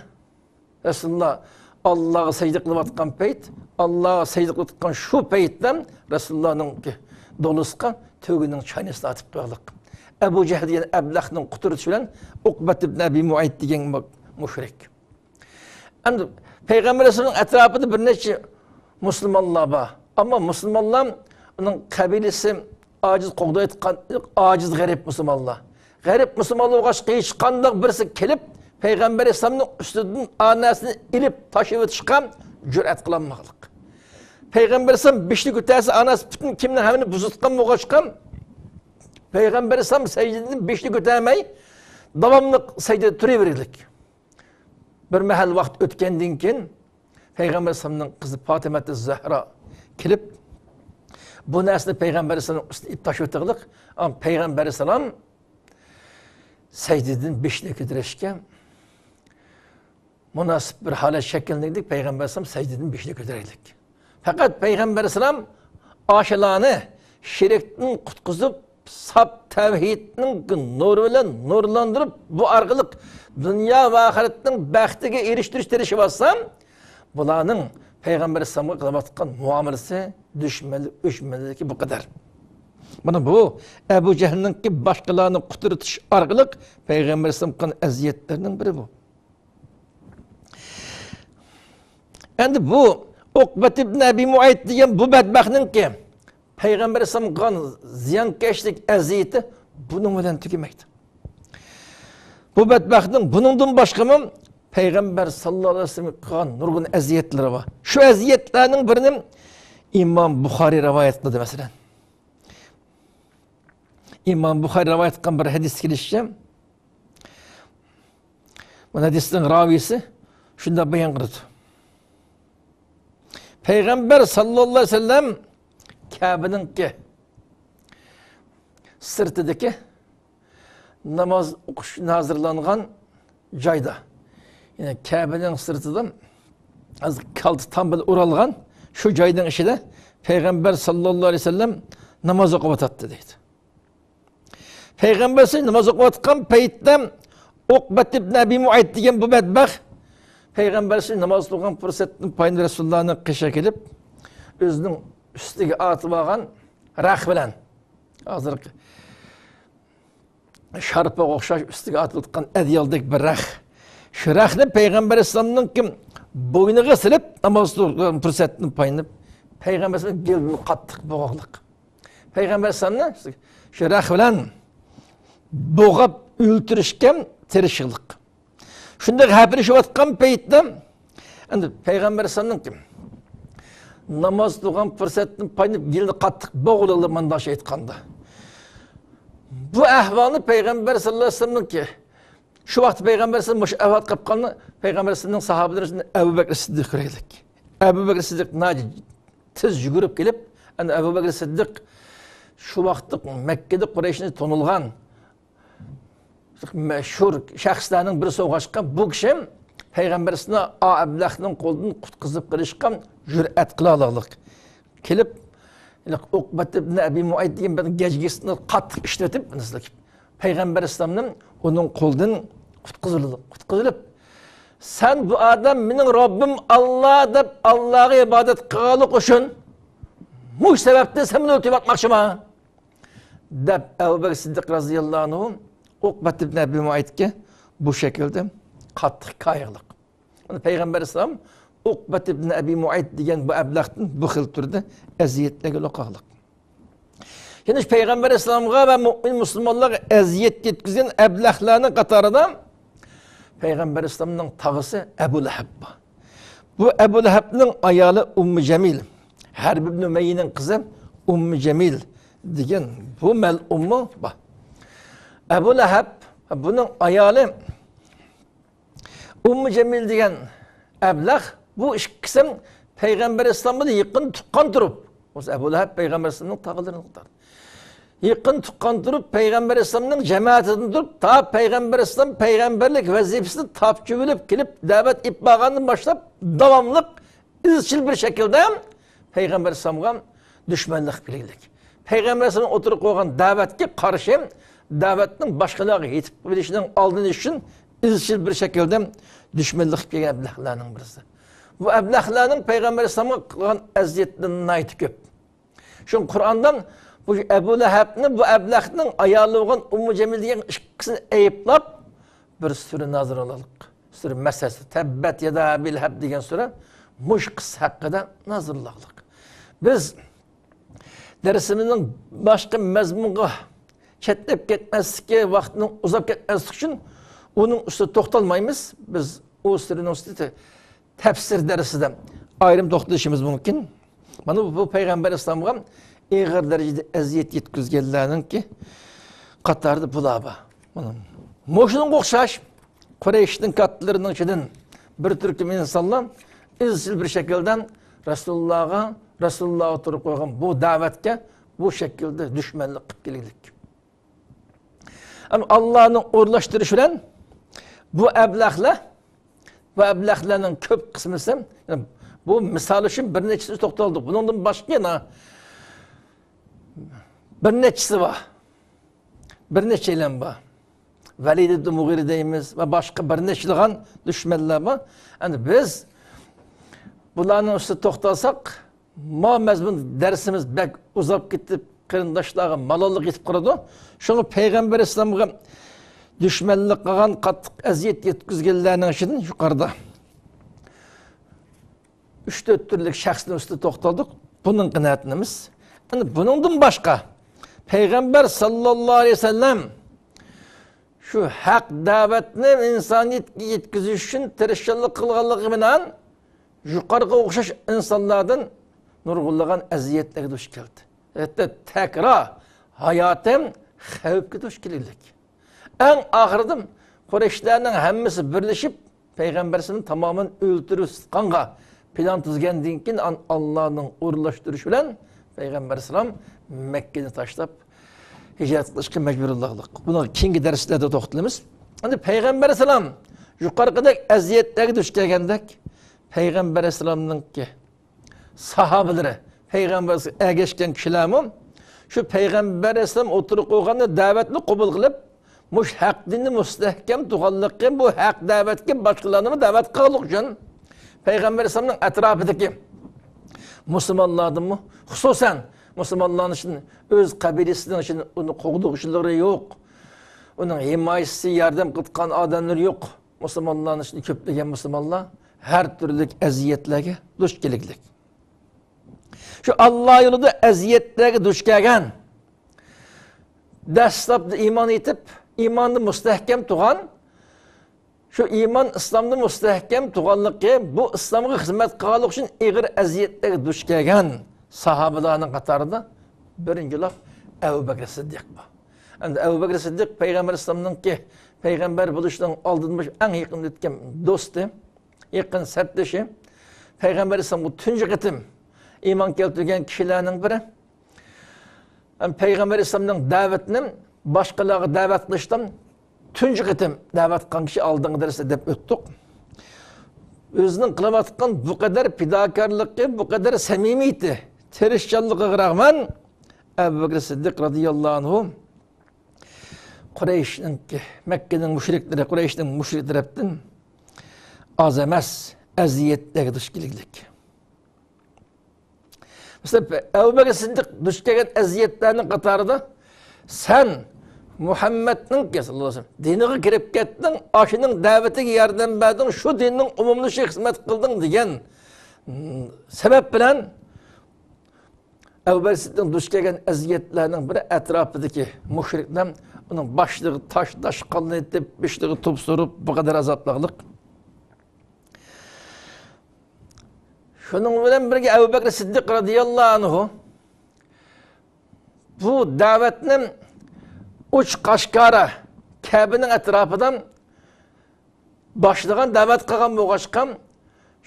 رەسۇلۇللا ئاللاغا سەجدە قىلىۋاتقان پەيت، ئاللاغا سەجدە قىلىۋاتقان شۇ پەيتتە رەسۇلۇللانىڭ دولىسىغا تۆگىنىڭ چاينىسىنى ئاتىپ قويغانلىق. ئەبۇ جەھىل دېگەن ئەبلەخنىڭ قۇترىتىشى بىلەن ئۇقبەت ئىبن ئەبى مۇئەيت دېگەن مۇشرىك. ئەمدى پەيغەمبەر ئەلەيھىسسالامنىڭ ئەتراپىدا بىر نەچچە مۇسۇلمانلار بار. ئەمما مۇسۇلمانلار ئۇنىڭ قەبىلىسى ئاجىز، قوغدايدىغان ئاجىز غېرىب مۇسۇلمانلار. غېرىب مۇسۇلمانلار بولغاچقا، ھېچقانداق بىرسى كېلىپ پەيغەمبەر ئەلەيھىسسالامنىڭ ئۈستىدىن ئاناسىنى ئېلىپ تاشلىۋېتىشقا جۈرئەت قىلالمىغانلىق. پەيغەمبەر ئەلەيھىسسالام بېشىنى كۆتەرسە، ئاناسى پۈتۈن كىيىمنىڭ ھەممىنى بۇزۇۋەتكەن بولغاچقا، پەيغەمبەر ئەلەيھىسسالام سەجدىدىن بېشىنى كۆتەرمەي، داۋاملىق سەجدىدە تۇرۇۋېرىدىكەن. بىر مەھەل ۋاقىت ئۆتكەندىن كېيىن، پەيغەمبەر ئەلەيھىسسالامنىڭ قىزى پاتىمەتۇ زەھرا كېلىپ، بۇ نەرسىنى پەيغەمبەر ئەلەيھىسسالام ئۈستىدىن ئېلىپ تاشلىۋېتىغلىق. ئەمما پەيغەمبەر ئەلەيھىسسالام سەجدىدىن بېشىنى كۆتۈرۈشكە مۇناسىپ بىر ھالەت شەكىللەنگەندەك، پەيغەمبەر ئەلەيھىسسالام سەجدىدىن بېشىنى كۆتۈرەيلىك. پەقەت پەيغەمبەر ئەلەيھىسسالام ئاشۇلارنى شىركتىن قۇتقۇزۇپ، ساپ تەۋھىدنىڭ نۇرى بىلەن نۇرلاندۇرۇپ، بۇ ئارقىلىق دۇنيا ۋە ئاخىرەتنىڭ بەختىگە ئېرىشتۈرۈش تىرىشىۋاتسا، بۇلارنىڭ پەيغەمبەر ئەلەيھىسسالامغا قىلىۋاتقان مۇئامىلىسى دۈشمەنلىك، ئۆچمەنلىكى بۇ قەدەر. مانا بۇ ئەبۇ جەھىلنىڭكى باشقىلارنى قۇترىتىش ئارقىلىق پەيغەمبەر ئەلەيھىسسالامغا قىلغان ئەزىيەتلىرىنىڭ بىرى بۇ. ئەمدى بۇ ئوقبەت ئىبن ئەبى مۇئەيت دېگەن بۇ بەدبەختنىڭكى پەيغەمبەر ئەلەيھىسسالامغا قىلغان زىيانكەشلىك، ئەزىيىتى بۇنىڭ بىلەن تۈگىمەيدۇ. بۇ بەدبەختنىڭ بۇنىڭدىن باشقىمۇ پەيغەمبەر ساللاللاھۇ ئەلەيھى ۋەسەللەمگە قىلغان نۇرغۇن ئەزىيەتلىرى بار. شۇ ئەزىيەتلەرنىڭ بىرىنى ئىمام بۇخارىي رىۋايەت قىلدى، مەسىلەن. ئىمام بۇخارىي رىۋايەت قىلغان بىر ھەدىستە كېلىشىچە، بۇ ھەدىسنىڭ راۋىيسى شۇنداق بايان قىلىدۇ. پەيغەمبەر ساللاللاھۇ ئەلەيھى ۋەسەللەم كەبىنىڭكى سىرتىدىكى ناماز ئوقۇش ئۈچۈن ھازىرلانغان جايدا، يەنى كەبىنىڭ سىرتىدا ھازىر كالتا تام بىلەن ئورالغان شۇ جاينىڭ ئىچىدە پەيغەمبەر ساللاللاھۇ ئەلەيھى ۋەسەللەم ناماز ئوقۇۋاتاتتى دەيدۇ. پەيغەمبەر ساللاللاھۇ ئەلەيھى ۋەسەللەم ناماز ئوقۇۋاتقان پەيتتە ئوقبەت ئىبن ئەبى مۇئەيت دېگەن بۇ بەدبەخت پەيغەمبەر ساللاللاھۇ ئەلەيھى ۋەسەللەم ناماز قىلغان پۇرسەتتىن پايدىلىنىپ رەسۇلۇللانىڭ قېشىغا كېلىپ، ئۆزىنىڭ ئۈستىگە ئارتىپ ئالغان رەخ بىلەن، ھازىرقى شارپىغا ئوخشاش ئۈستىگە ئارتىلىۋاتقان ئەدىيالدەك بىر رەخ. شۇ رەخنى پەيغەمبەر ئەلەيھىسسالامنىڭ بوينىغا سېلىپ، ناماز تۇرغان پۇرسەتتىن پايدىلىنىپ، پەيغەمبەر ئەلەيھىسسالام گېلىنى قاتتىق بوغۇقلۇق. پەيغەمبەر ئەلەيھىسسالامنى شۇ رەخ بىلەن بوغاپ ئۆلتۈرۈشكە تىرىشىقلىق. شۇنداق ھەپىلىشىۋاتقان پەيتتە، ئەمدى پەيغەمبەر ئەلەيھىسسالامنىڭ ناماز تۇرغان پۇرسەتتىن پايدىلىنىپ، گېلىنى قاتتىق بوغۇلىدۇ، مۇنداقچە ئېيتقاندا. بۇ ئەھۋالنى پەيغەمبەر ساللاللاھۇ ئەلەيھى ۋەسەللەمنىڭكى، شۇ ۋاقىت پەيغەمبەر ئەلەيھىسسالام مۇشۇ ئەھۋال قاپقاننى پەيغەمبەر ئەلەيھىسسالامنىڭ ساھابىلىرى ئىچىدىن ئەبۇ بەكرى سىددىق كۆرەيلىك. ئەبۇ بەكرى سىددىق ناھايىتى تېز يۈگۈرۈپ كېلىپ، ئەنە ئەبۇ بەكرى سىددىق شۇ ۋاقىتتا مەككىدە قۇرەيشنى تونۇلغان مەشھۇر شەخسلەرنىڭ بىرسى بولغاچقا، بۇ كىشى پەيغەمبەر ئەلەيھىسسالامنى ئا ئەبلەخنىڭ قولىدىن قۇتقۇزۇپ قېلىشقا جۈرئەت قىلالايدىغان كېلىپ، ئوقبەت ئىبن ئەبى مۇئەيت دېگەن بىر گەجگىسىنى قاتتىق ئىشلىتىپ، پەيغەمبەر ئەلەيھىسسالامنى ئۇنىڭ قولىدىن قۇتقۇزۇلدى، قۇتقۇزۇلۇپ، سەن بۇ ئادەم مېنىڭ رەببىم ئاللا دەپ، ئاللاغا ئىبادەت قىلغانلىقى ئۈچۈن، مۇشۇ سەۋەبتىن سەن مېنى ئۆلتۈرۈۋەتمەكچىما؟ دەپ، ئەبۇ بەكرى سىددىق رەزىياللاھۇ ئەنھۇ ئوقبەت ئىبن ئەبى مۇئەيتكە بۇ شەكىلدە قاتتىق كايىغلىق. مانا پەيغەمبەر ئەلەيھىسسالام ئوقبەت ئىبن ئەبى مۇئەيت دېگەن بۇ ئەبلەختىن بۇ خىل تۈردە ئەزىيەتلەرگە ئۇقۇغلىق. يەنە شۇ پەيغەمبەر ئەلەيھىسسالامغا ۋە مۇئمىن مۇسۇلمانلارغا ئەزىيەت يەتكۈزگەن ئەبلەخلەرنىڭ قاتارىدا پەيغەمبەر ئەلەيھىسسالامنىڭ تاغىسى ئەبۇ لەھەب بار. بۇ ئەبۇ لەھەبنىڭ ئايالى ئۇممۇ جەمىل، ھەرب ئىبن ئۇمەييەنىڭ قىزى ئۇممۇ جەمىل دېگەن بۇ مەلئۇنمۇ بار. ئەبۇ لەھەب، بۇنىڭ ئايالى ئۇممۇ جەمىل دېگەن ئەبلەخ، بۇ ئىككىسى پەيغەمبەر ئەلەيھىسسالام بىلەن يېقىن تۇغقان تۇرۇپ، ئەبۇ لەھەب پەيغەمبەر ئەلەيھىسسالامنىڭ تاغىلىرىنىڭ قاتارىدا. يېقىن تۇغقان تۇرۇپ، پەيغەمبەر ئەلەيھىسسالامنىڭ جامائىتىدىن تۇرۇپ، تا پەيغەمبەر ئەلەيھىسسالام پەيغەمبەرلىك ۋەزىپىسىنى تاپشۇرۇۋېلىپ كېلىپ، دەۋەت ئېلىپ بارغاندىن باشلاپ، داۋاملىق ئىزچىل بىر شەكىلدە پەيغەمبەر ئەلەيھىسسالامغا دۈشمەنلىك قىلىپ كەلگەنلىك. پەيغەمبەر ئەلەيھىسسالام ئوتتۇرىغا قويغان دەۋەتكە قارشى، دەۋەتنىڭ باشقىلارغا يېتىپ بېرىشىنىڭ ئالدىنى ئېلىش ئۈچۈن ئىزچىل بىر شەكىلدە دۈشمەنلىك قىلىپ كەلگەن ئەبلەخلەرنىڭ بىرسى. بۇ ئەبلەخلەرنىڭ پەيغەمبەر ئەلەيھىسسالامغا قىلغان ئەزىيەتلىرى ناھايىتى كۆپ. شۇڭا قۇرئاندا بۇ ئەبۇ لەھەبنى، بۇ ئەبلەخنىڭ ئايالى بولغان ئۇممۇ جەمىل دېگەن ئىككىسىنى ئەيىبلەپ بىر سۈرە نازىل قىلغانلىق. سۈرە مەسەلسە، تەببەت يادا ئەبى لەھەب دېگەن سۈرە مۇشۇ قىسسە ھەققىدە نازىل قىلغانلىق. بىز دەرسىمىزنىڭ باشقا مەزمۇنغا چەتنەپ كەتمەسلىكى، ۋاقىتنىڭ ئۇزاپ كەتمەسلىكى ئۈچۈن ئۇنىڭ ئۈستىدە توختالمايمىز. بىز ئۇ سۈرىنىڭ ئۈستىدە تەپسىر دەرسىدە ئايرىم توختىلىشىمىز مۇمكىن. مانا بۇ پەيغەمبەر ئەلەيھىسسالامغا ئېغىر دەرىجىدە ئەزىيەت يەتكۈزگەنلەرنىڭكى قاتارىدا بۇلار بار. مانا مۇشۇنىڭغا ئوخشاش قۇرەيشنىڭ كاتتىلىرىنىڭ ئىچىدىن بىر تۈركۈم ئىنسانلار ئىزچىل بىر شەكىلدە رەسۇلۇللاغا رەسۇلۇللا ئوتتۇرىغا قويغان بۇ دەۋەتكە بۇ شەكىلدە دۈشمەنلىك قىلىپ كەلگىلىك. ئەمما ئاللانىڭ ئورۇنلاشتۇرۇشى بىلەن بۇ ئەبلەخلەر، بۇ ئەبلەخلەرنىڭ كۆپ قىسمىسى، بۇ مىسال ئۈچۈن بىر نەچچىسى توختالدۇق. بۇنىڭدىن باشقا يەنە بىر نەچچىسى بار. بىر نەچچەيلەن بار. ۋەلىد ئىبن مۇغىرە دەيمىز ۋە باشقا بىر نەچچىلىغان دۈشمەنلەر بار. ئەمدى بىز بۇلارنىڭ ئۈستىدە توختالساق، ما مەزمۇن دەرسىمىز بەك ئۇزاپ كېتىپ، قېرىنداشلارغا مالاللىق يېتىپ قالىدۇ. شۇڭا پەيغەمبەر ئەلەيھىسسالامغا دۈشمەنلىك قىلغان، قاتتىق ئەزىيەت يەتكۈزگەنلەرنىڭ ئىچىدىن يۇقىرىدا ئۈچ تۆت تۈرلۈك شەخسنىڭ ئۈستىدە توختالدۇق. بۇنىڭ قانائەتنىمىز. ئەنە بۇنىڭدىن باشقا، پەيغەمبەر ساللاللاھۇ ئەلەيھى ۋەسەللەم شۇ ھەق دەۋەتنى ئىنسانىيەتكە يەتكۈزۈش ئۈچۈن تىرىشچانلىق قىلغانلىقى بىلەن، يۇقىرىقىغا ئوخشاش ئىنسانلاردىن نۇرغۇنلىغان ئەزىيەتلەرگە دۇچ كەلدى. ھەتتا تەكرار ھاياتىم خەۋپكە دۇچ كېلىدىكەن. ئەڭ ئاخىرىدا قۇرەيشلەرنىڭ ھەممىسى بىرلىشىپ، پەيغەمبەر ئەلەيھىسسالامنى تامامەن ئۆلتۈرۈپ تۇتقانغا پىلان تۈزگەندىن كېيىن، ئان-، ئاللانىڭ ئورۇنلاشتۇرۇشى بىلەن پەيغەمبەر ئەلەيھىسسالام مەككىنى تاشلاپ، ھىجرەت قىلىشقا مەجبۇر بولغانلىق. بۇنىڭغا كېيىنكى دەرسلەردە توختىلىمىز. ئەمدى پەيغەمبەر ئەلەيھىسسالام يۇقىرىقىدەك ئەزىيەتلەرگە دۇچ كەلگەندەك، پەيغەمبەر ئەلەيھىسسالامنىڭكى ساھابىلىرى، پەيغەمبەرگە ئەگەشكەن كىشىلەرمۇ شۇ پەيغەمبەر ئەلەيھىسسالام ئوتتۇرىغا قويغان دەۋەتنى قوبۇل قىلىپ، مۇشۇ ھەق دىننى مۇستەھكەم تۇرغانلىقى، بۇ ھەق دەۋەتكە باشقىلارنىمۇ دەۋەت قىلغانلىقى ئۈچۈن، پەيغەمبەر ئەلەيھىسسالامنىڭ ئەتراپىدىكى مۇسۇلمانلاردىنمۇ، خۇسۇسەن مۇسۇلمانلارنىڭ ئىچىدىن، ئۆز قەبىلىسىنىڭ ئىچىدىن ئۇنى قوغدىغۇچىلىرى يوق، ئۇنىڭ ھىمايىسى، ياردەم قىلىدىغان ئادەملىرى يوق. مۇسۇلمانلارنىڭ ئىچىدە كۆپلىگەن مۇسۇلمانلار ھەر تۈرلۈك ئەزىيەتلەرگە دۇچ كېلىگلىك. شۇ ئاللا يولىدا ئەزىيەتلەرگە دۇچ كەلگەن، دەسلەپتە ئىمان ئېيتىپ، ئىماندا مۇستەھكەم تۇرغان، شۇ ئىمان ئىسلامدا مۇستەھكەم تۇرغانلىقى، بۇ ئىسلامغا خىزمەت قىلغانلىقى ئۈچۈن ئېغىر ئەزىيەتلەرگە دۇچ كەلگەن ساھابىلارنىڭ قاتارىدا بىرىنچىلاپ ئەبۇ بەكرى سىددىق بار. ئەمدى ئەبۇ بەكرى سىددىق پەيغەمبەر ئەلەيھىسسالامنىڭكى پەيغەمبەر بولۇشىنىڭ ئالدىنمۇ ئەڭ يېقىن ئۆتكەن دوستى، يېقىن سەپدىشى، پەيغەمبەر ئەلەيھىسسالامغا تۇنجى قېتىم ئىمان كەلتۈرگەن كىشىلەرنىڭ بىرى. ھەم پەيغەمبەر ئەلەيھىسسالامنىڭ دەۋەتىنى باشقىلارغا دەۋەت قىلىشتىن تۇنجى قېتىم دەۋەت قىلغان كىشى ئالدىنقى دەرستە دەپ ئۆتتۇق. ئۆزىنىڭ قىلىۋاتقان بۇ قەدەر پىداكارلىقى، بۇ قەدەر سەمىمىيىتى، تىرىشچانلىقىغا رەغمەن، ئەبۇ بەكرى سىددىق رەزىياللاھۇ ئەنھۇ قۇرەيشنىڭكى، مەككىنىڭ مۇشرىكلىرى، قۇرەيشنىڭ مۇشرىكى تەرەپتىن ئاز ئەمەس ئەزىيەتلەرگە دۇچ كېلىگلىك. مەسىلەن، ئەبۇ بەكرى سىددىق دۇچ كەلگەن ئەزىيەتلەرنىڭ قاتارىدا، سەن مۇھەممەدنىڭكى ساللاللاھۇ ئەلەيھى ۋەسەللەم دىنىغا كىرىپ كەتتىڭ، ئاشۇنىڭ دەۋىتىگە ياردەم بەردىڭ، شۇ دىننىڭ ئومۇملىشىشىغا خىزمەت قىلدىڭ دېگەن، م، سەۋەب بىلەن ئەبۇ بەكرى سىددىقنىڭ دۇچ كەلگەن ئەزىيەتلەرنىڭ بىرى، ئەتراپىدىكى مۇشرىكلار ئۇنىڭ باشلىرىغا تاش، تاش قاللىتىپ، بېشىغا توپ سۇرۇپ، بۇ قەدەر ئازابلىغانلىق. شۇنىڭ بىلەن بىرگە ئەبۇ بەكرى سىددىق رەزىياللاھۇ ئەنھۇ بۇ دەۋەتنى ئوچۇق ئاشكارا كەبىنىڭ ئەتراپىدا باشلىغان، دەۋەت قىلغان بولغاچقا،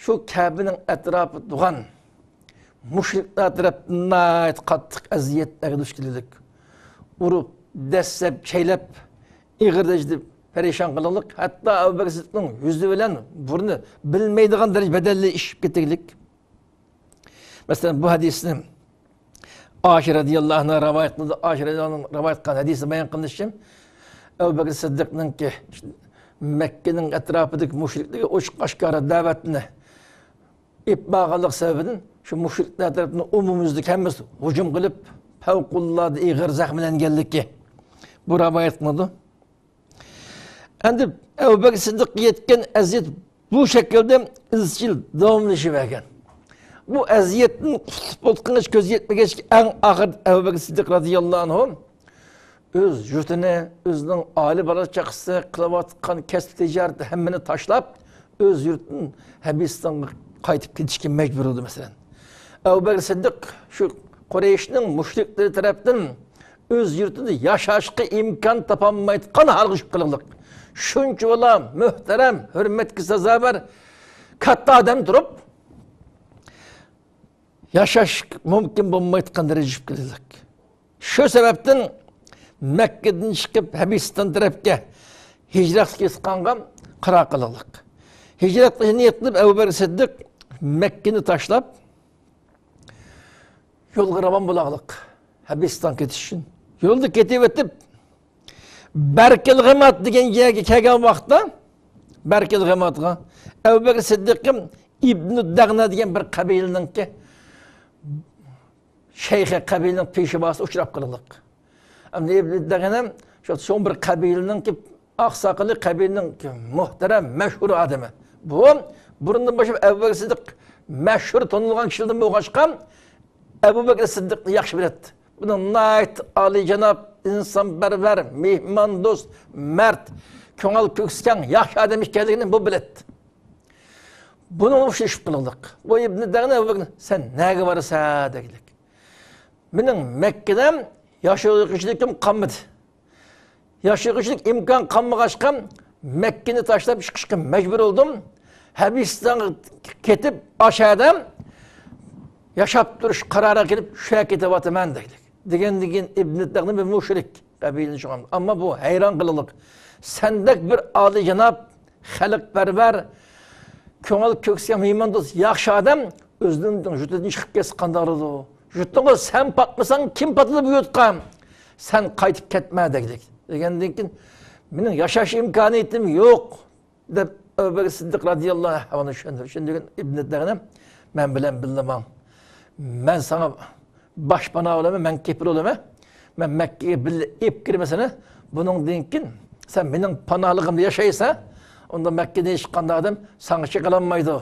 شۇ كەبىنىڭ ئەتراپىدا تۇرغان مۇشرىكلار تەرەپتىن ناھايىتى قاتتىق ئەزىيەتلەرگە دۇچ كېلىدىكەن. ئۇرۇپ، دەسسەپ، چەيلەپ، ئېغىر دەرىجىدە پەرىشان قىلىدىكەن. ھەتتا ئەبۇ بەكرى سىددىقنىڭ يۈزى بىلەن بۇرنى بىلمەيدىغان دەرىجىدە بەدەنلىرى ئىششىپ كېتىدىكەن. مەسىلەن، بۇ ھەدىسنى ئائىشە رەزىياللاھۇ ئەنھا رىۋايەت قىلدى. ئائىشە رەزىياللاھۇ ئەنھا رىۋايەت قىلغان ھەدىسى بايان قىلىنىشىچە، ئەبۇ بەكرى سىددىقنىڭكى مەككىنىڭ ئەتراپىدىكى مۇشرىكلارغا ئوچۇق ئاشكارا دەۋەتنى ئېلىپ بارغانلىقى سەۋەبىدىن، شۇ مۇشرىكلار تەرەپتىن ئومۇميۈزلۈك ھەممىسى ھۇجۇم قىلىپ، پەۋقۇلئاددە ئېغىر زەخىملەنگەنلىكى بۇ رىۋايەت قىلىنىدۇ. ئەمدى ئەبۇ بەكرى سىددىققا يەتكەن ئەزىيەت بۇ شەكىلدە ئىزچىل داۋاملىشىۋەرگەن. بۇ ئەزىيەتتىن قۇتۇلۇپ بولغىنىغا كۆزى يەتمىگەچكە، ئەڭ ئاخىرىدا ئەبۇ بەكرى سىددىق رەزىياللاھۇ ئەنھۇ ئۆز يۇرتىنى، ئۆزىنىڭ ئائىلە بالا چاقىسى، قىلىۋاتقان كەسىپ تىجارىتى ھەممىنى تاشلاپ، ئۆز يۇرتىدىن ھەبىستانغا قايتىپ كېتىشكە مەجبۇر بولدى، مەسىلەن. ئەبۇ بەكرى سىددىق شۇ قۇرەيشنىڭ مۇشرىكلىرى تەرەپتىن ئۆز يۇرتىدا ياشاشقا ئىمكان تاپالمايدىغان ھالغا چۈشۈپ قالغانلىق. شۇنچىۋالا مۆھتەرەم، ھۆرمەتكە سازاۋەر كاتتا ئادەم تۇرۇپ، ياشاش مۇمكىن بولمايدىغان دەرىجىگە يېتىپ كەلدۇق. شۇ سەۋەبتىن مەككىدىن چىقىپ، ھەبىستان تەرەپكە ھىجرەتكە قىلغان قارار قىلدۇق. ھىجرەت قىلىش نىيەت قىلىپ، ئەبۇ بەكرى سىددىق مەككىنى تاشلاپ، يولغا راۋان بولغلىق، ھەبىستان كېتىش ئۈچۈن. يولدا كېتىۋېتىپ، بەركىلغىمات دېگەن يەرگە كەلگەن ۋاقىتتا، بەركىلغىماتقا ئەبۇ بەكرى سىددىققا ئىبنۇ دەغنە دېگەن بىر قەبىلىنىڭكى شەيخى، قەبىلىنىڭ پېشۋاسى ئۇچراپ قالدۇق. ئەمدى ئىبنۇ دەغنە شۇ چوڭ بىر قەبىلىنىڭكى ئاقساقىلى، قەبىلىنىڭ مۆھتەرەم، مەشھۇر ئادىمى. بۇ بۇرۇندىن باشلاپ ئەبۇ بەكرى سىددىق مەشھۇر، تونۇلغان كىشىلەردىن بولغاچقا، ئەبۇ بەكرى سىددىقنى ياخشى بىلەتتى. بۇنىڭ ناھايىتى ئالىيجاناب، ئىنسانپەرۋەر، مېھماندوست، مەرد، كۆڭۈل كۆكسى كەڭ، ياخشى ئادەم ئىكەنلىكىنى بۇ بىلەتتى. بۇنىڭغا ئوخشىشىپ قالدۇق. بۇ ئىبنى دەغنە ئەبۇ بەكرى، «سەن نەگە بارىسەن؟» دېگىلىك. «مېنىڭ مەككىدە ياشىغۇچىلىكىم قالمىدى. ياشىغۇچىلىك ئىمكان قالمىغاچقا، مەككىنى تاشلاپ چىقىشقا مەجبۇر بولدۇم. ھەبىستانغا كېتىپ، ئاشەدە ياشاپ تۇرۇش قارارىغا كېلىپ، شۇ يەرگە كېتىۋاتىمەن» دېدى. دېگەندىن كېيىن ئىبنى دەغنە بىر مۇشرىك قەبىلىنى چىقارغان. ئەمما بۇ ھەيران قالغۇلۇق. سەندەك بىر ئالىيجاناب، خەلقپەرۋەر، كۆڭۈل كۆكسى مېھماندوست، ياخشى ئادەم ئۆزىنىڭ يۇرتىدىن چىقىپ كەتسە قانداق بولىدۇ؟ يۇرتۇڭغا سەن پاتمىساڭ، كىم پاتىدۇ بۇ يۇرتقا؟ سەن قايتىپ كەتمە دېگۈدەك. دېگەندىن كېيىن، مېنىڭ ياشاش ئىمكانىيىتىم يوق دەپ، ئەبۇ بەكرى سىددىق رەزىياللاھۇ ئەنھۇغا چۈشەندۈردى. شۇندىن كېيىن ئىبنى دەغنە، مەن بىلەن بىللە ماڭ. مەن ساڭا باشپاناھ بولىمەن، مەن كېپىل بولىمەن. مەن مەككىگە بىللە ئېلىپ كىرىمەن سېنى. بۇنىڭدىن كېيىن سەن مېنىڭ پاناھلىقىمدا ياشايسەن، ئۇندا مەككىدىن ھېچقانداق ئادەم ساڭا چېقىلالمايدۇ،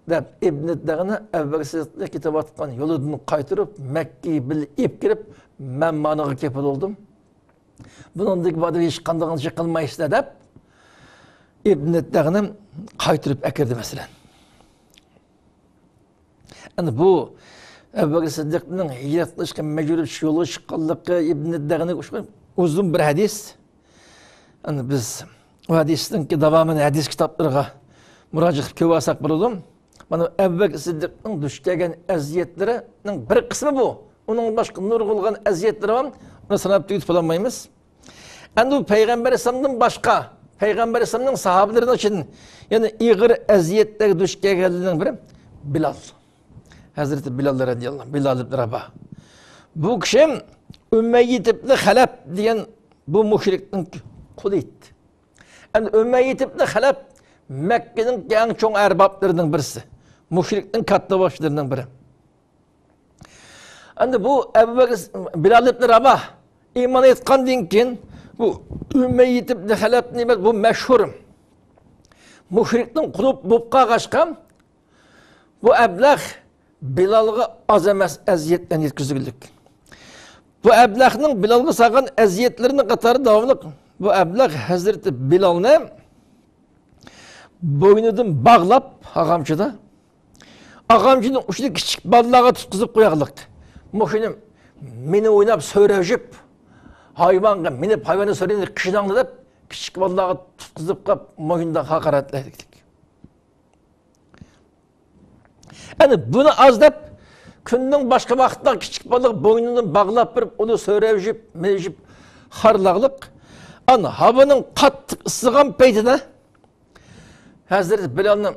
دەپ، ئىبنى دەغنە ئەبۇ بەكرى سىددىق كېتىۋاتقان يولىدىن قايتۇرۇپ، مەككىگە بىللە ئېلىپ كىرىپ، مەن مانىغا كېپىل بولدۇم. بۇنىڭدىن كېيىن بۇ ئادەم ھېچقانداقنى چېقىلمايسىلەر، دەپ، ئىبنى دەغنە قايتۇرۇپ ئەكىردى، مەسىلەن. ئەنە بۇ ئەبۇ بەكرى سىددىقنىڭ ھىجرەت قىلىشقا مەجبۇر بولۇپ يولغا چىققانلىقى، ئىبنى دەغنىگە ئۇزۇن بىر ھەدىس. ئەنە بىز ئۇ ھەدىسنىڭكى داۋامىنى ھەدىس كىتابلىرىغا مۇراجىئەت قىلىپ كۆرۈۋالساق بولىدۇ. مانا ئەبۇ بەكرى سىددىقنىڭ دۇچ كەلگەن ئەزىيەتلىرىنىڭ بىر قىسمى بۇ. ئۇنىڭ باشقا نۇرغۇنلىغان ئەزىيەتلىرى بار. ئۇنى ساناپ تۈگىتىپ بولالمايمىز. ئەنە بۇ پەيغەمبەر ئەلەيھىسسالامدىن باشقا، پەيغەمبەر ئەلەيھىسسالامنىڭ ساھابىلىرىنىڭ ئىچىدىن يەنە ئېغىر ئەزىيەتلەرگە دۇچ كەلگەنلەرنىڭ بىرى بىلال. ھەزرىتى بىلال رەزىياللاھۇ، بىلال ئىبن راباھ. بۇ كىشى ئۇمەييە ئىبن خەلەپ دېگەن بۇ مۇشرىكنىڭ قۇلى ئىدى. ئەمدى ئۇمەييە ئىبن خەلەپ مەككىنىڭ ئەڭ چوڭ ئەربابلىرىنىڭ بىرسى. مۇشرىكنىڭ كاتتا باشلىرىنىڭ بىرى. ئەمدى بۇ ئەبۇ بەكرى، بىلال ئىبن راباھ ئىمان ئېيتقاندىن كېيىن، بۇ ئۇمەييە ئىبن خەلەپنى، بۇ مەشھۇر مۇشرىكنىڭ قۇلى بولۇپ قالغاچقا، بۇ ئەبلەخ بىلالغا ئاز ئەمەس ئەزىيەتلەرنى يەتكۈزگۈلۈك. بۇ ئەبلەخنىڭ بىلالغا سالغان ئەزىيەتلىرىنىڭ قاتارىدا داۋاملىق بۇ ئەبلەخ ھەزرىتى بىلالنى بوينىدىن باغلاپ، ئاغامچىدا، ئاغامچىنىڭ ئۇچىنى كىچىك بالىلارغا تۇتقۇزۇپ قويغانلىق. مۇشۇنى مېنى ئويناپ سۆرەۋېلىپ، ھايۋانغا مىنىپ، ھايۋاننى سۆرەۋېلىپ قىشىناڭلار دەپ، كىچىك بالىلارغا تۇتقۇزۇپ قويۇپ، موينىدا ھاقارەتلەيدىكەن. ئەنە بۇنى ئاز دەپ، كۈننىڭ باشقا ۋاقتىدا كىچىك بالىغا بوينىنى باغلاپ بېرىپ، ئۇنى سۆرەۋېلىپ، مېلىشىپ، خارلاغلىق. ئەنە ھاۋىنىڭ قاتتىق ئىسسىغان پەيتىدە ھەزرىتى بىلالنى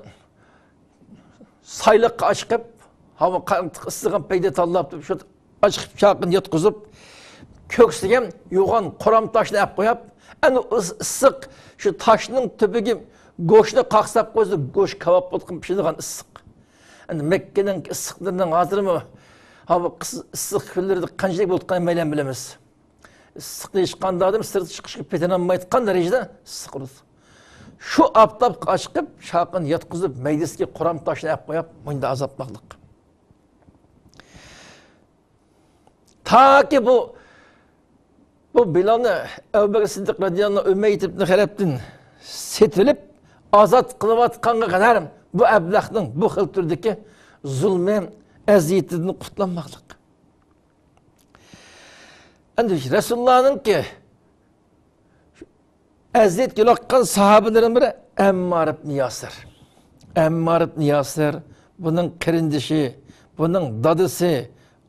سايلىققا ئاشىقىپ، ھاۋا قاتتىق ئىسسىغان پەيتىدە تاللاپ تۇرۇپ، شۇ ئاشىقىپ چاقىنى ياتقۇزۇپ، كۆكسىگە يوغان قورام تاشنى ئەپ قويۇپ، ئەنە ئۇ ئىسسىق شۇ تاشنىڭ تۈپىگە گۆشنى قاقساپ قويسا، گۆش كاۋاپ بولۇپ پىشىدىغان ئىسسىق. ئەنە مەككىنىڭ ئىسسىقلىرىنىڭ ھازىرمۇ، ھاۋا قىس-، ئىسسىق كۈنلىرىدە قانچىلىك بولۇپ قالغانلىقىنى مەيلەم بىلىمىز. ئىسسىقنى ھېچقانداق ئادەم سىرتقا چىقىشقا پېتىنالمايدىغان دەرىجىدە ئىسسىق ئۇرىدۇ. شۇ ئاپتاپقا ئاشىقىپ، چاقىنى ياتقۇزۇپ، مەيدىسىگە قورام تاشنى ئەپ قويۇپ، مۇنداق ئازابلاغلىق. تاكى بۇ، بۇ بىلالنى ئەبۇ بەكرى سىددىق رەزىياللاھۇ ئەنھۇ ئۈمەييە ئىبن خەلەپتىن سېتىۋېلىپ، ئازاد قىلىۋاتقانغا قەدەر بۇ ئەبلەخنىڭ بۇ خىل تۈردىكى زۇلمى، ئەزىيىتىدىن قۇتۇلالماغلىق. ئەندى رەسۇلۇللانىڭكى ئەزىيەتكە يولۇققان ساھابىلىرىنىڭ بىرى ئەممار ئىبن ياسىر. ئەممار ئىبن ياسىر، بۇنىڭ قېرىندىشى، بۇنىڭ دادىسى،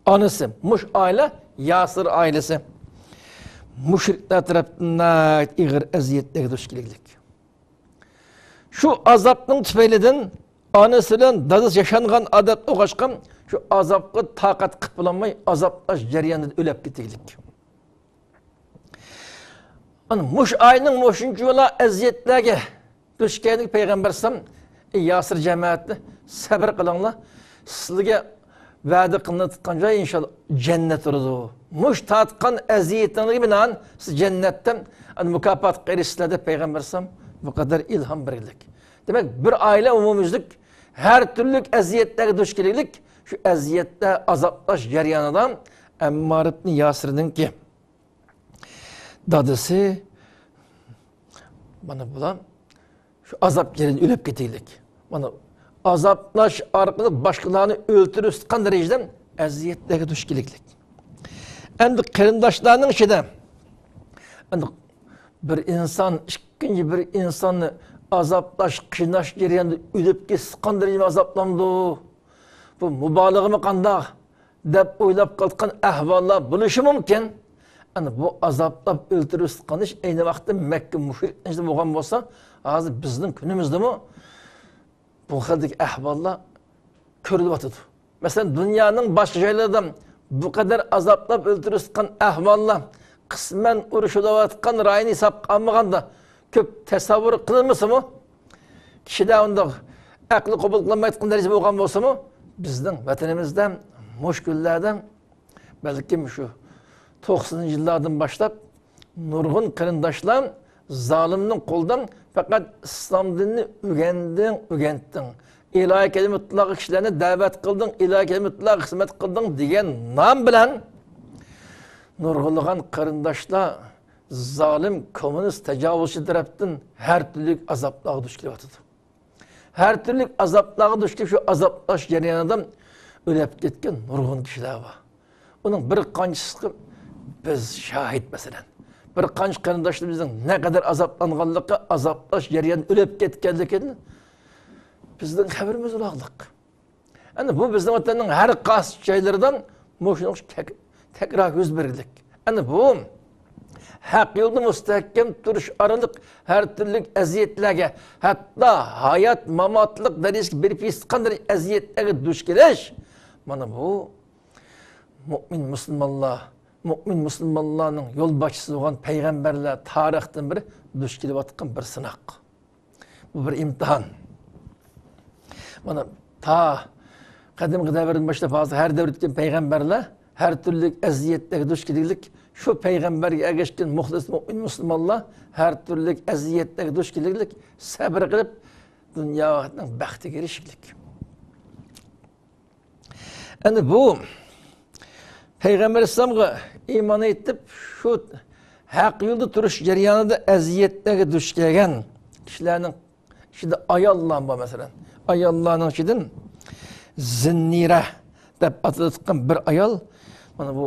ئانىسى، مۇش ئائىلە، ياسىر ئائىلىسى مۇشرىكلار تەرەپتىن ناھايىتى ئېغىر ئەزىيەتلەرگە دۇچ كېلىگلىك. شۇ ئازابنىڭ تۈپەيلىدىن ئانىسى بىلەن دادىسى ياشانغان ئادەت بولغاچقا، شۇ ئازابقا تاقەت قىلىپ بولالماي، ئازابلاش جەريانىدا ئۆلۈپ كېتىگلىك. ئانا مۇش ئائىلىنىڭ مۇشۇنچىۋالا ئەزىيەتلەرگە دۇچ كەلگەندىكىن پەيغەمبەر ئەلەيھىسسالام، ئەي ياسىر جەمەتى، سەبرى قىلىڭلار، سىلەرگە ۋەدە قىلىنىۋاتقان جاي ئىنشاللا جەننەت بولىدۇ. مۇش تارتقان ئەزىيىتىڭلارغا بىنائەن سىز جەننەتتە، ئانا، مۇكاپاتقا ئېرىشىسىلەر دەپ پەيغەمبەر ئەلەيھىسسالام بۇ قەدەر ئىلھام بەرگلىك. دېمەك، بىر ئائىلە ئومۇميۈزلۈك ھەر تۈرلۈك ئەزىيەتلەرگە دۇچ كېلىگلىك، شۇ ئەزىيەتلەر، ئازابلاش جەريانىدا ئەممار ئىبنى ياسىرنىڭكى دادىسى، مانا بۇلار شۇ ئازاب جەريانىدا ئۆلۈپ كېتىگلىك. مانا ئازابلاش ئارقىلىق باشقىلارنى ئۆلتۈرۈۋېتىدىغان دەرىجىدە ئەزىيەتلەرگە دۇچ كېلىگلىك. ئەمدى قېرىنداشلارنىڭ ئىچىدە، ئەمدى بىر ئىنسان ئىككىنچى بىر ئىنساننى ئازابلاش، قىيناش جەريانىدا ئۆلۈپ كېتىدىغان دەرىجىدە ئازابلامدۇ؟ بۇ مۇبالىغىمۇ قانداق؟ دەپ ئويلاپ قالىدىغان ئەھۋاللار بولۇشى مۇمكىن. ئەنە بۇ ئازابلاپ ئۆلتۈرۈۋېتىدىغان ئىش ئەينى ۋاقىتتا مەككە مۇشرىكلىرىنىڭ ئىچىدە بولغان بولسا، ھازىر بىزنىڭ كۈنىمىزدىمۇ بۇ خىلدىكى ئەھۋاللار كۆرۈلۈۋاتىدۇ. مەسىلەن، دۇنيانىڭ باشقا جايلىرىدا بۇ قەدەر ئازابلاپ ئۆلتۈرۈۋېتىدىغان ئەھۋاللار، قىسمەن ئۇرۇشۇلۇۋاتقان رايوننى ھېسابقا ئالمىغاندا، كۆپ تەسەۋۋۇر قىلىنمىسىمۇ، كىشىلەر ئۇنداق ئەقلى قوبۇل قىلالمايدىغان دەرىجىدە بولغان بولسىمۇ، بىزنىڭ ۋەتىنىمىزدە مۇشۇ كۈنلەردە، بەلكىم شۇ توقسىنىنچى يىللاردىن باشلاپ نۇرغۇن قېرىنداشلار زالىمنىڭ قولىدا پەقەت ئىسلام دىنىنى ئۆگەندىڭ، ئۆگەنتتىڭ، ئىلاھىي كەلىمىتۇللاغا كىشىلەرنى دەۋەت قىلدىڭ، ئىلاھىي كەلىمىتۇللاغا خىزمەت قىلدىڭ دېگەن نام بىلەن نۇرغۇنلىغان قېرىنداشلار زالىم كوممۇنىست تاجاۋۇزچى تەرەپتىن ھەر تۈرلۈك ئازابلارغا دۇچ كېلىۋاتىدۇ. ھەر تۈرلۈك ئازابلارغا دۇچ كېلىپ، شۇ ئازابلاش جەريانىدا ئۆلۈپ كەتكەن نۇرغۇن كىشىلەر بار. ئۇنىڭ بىر قانچىسىغا بىز شاھىت، مەسىلەن. بىر قانچە قېرىنداشلىرىمىزنىڭ نەقەدەر ئازابلانغانلىقى، ئازابلاش جەريانىدا ئۆلۈپ كەتكەنلىكىدىن بىزنىڭ خەۋىرىمىز بولغانلىق. ئەنە بۇ بىزنىڭ ۋەتەننىڭ ھەر قايسى جايلىرىدا مۇشۇنىڭ تەك-، تەكرار يۈز بېرىدۇ. ئەنە بۇ ھەق يولدا مۇستەھكەم تۇرۇش ئارقىلىق ھەر تۈرلۈك ئەزىيەتلەرگە، ھەتتا ھايات-ماماتلىق دەرىجىسىگە بېرىپ يېتىدىغان ئەزىيەتلەرگە دۇچ كېلىش، مانا بۇ مۇئمىن مۇسۇلمانلار، مۇئمىن مۇسۇلمانلارنىڭ يولباشچىسى بولغان پەيغەمبەرلەر تارىختىن بېرى دۇچ كېلىۋاتقان بىر سىناق. بۇ بىر ئىمتىھان. مانا، تا قەدىمكى دەۋردىن باشلاپ ھازىر ھەر دەۋردىكى پەيغەمبەرلەر ھەر تۈرلۈك ئەزىيەتلەرگە دۇچ كېلىگلىك، شۇ پەيغەمبەرگە ئەگەشكەن مۇخلىس مۇئمىن مۇسۇلمانلار ھەر تۈرلۈك ئەزىيەتلەرگە دۇچ كېلىگلىك، سەبرى قىلىپ، دۇنيا ئاخىرەتنىڭ بەختىگە ئېرىشىگلىك. ئەنە بۇ پەيغەمبەر ئەلەيھىسسالامغا ئىمان ئېيتىپ، شۇ ھەق يولدا تۇرۇش جەريانىدا ئەزىيەتلەرگە دۇچ كەلگەن كىشىلەرنىڭ ئىچىدە ئاياللار بار، مەسىلەن. ئاياللارنىڭ ئىچىدىن زىننىرە دەپ ئاتىلىدىغان بىر ئايال، مانا بۇ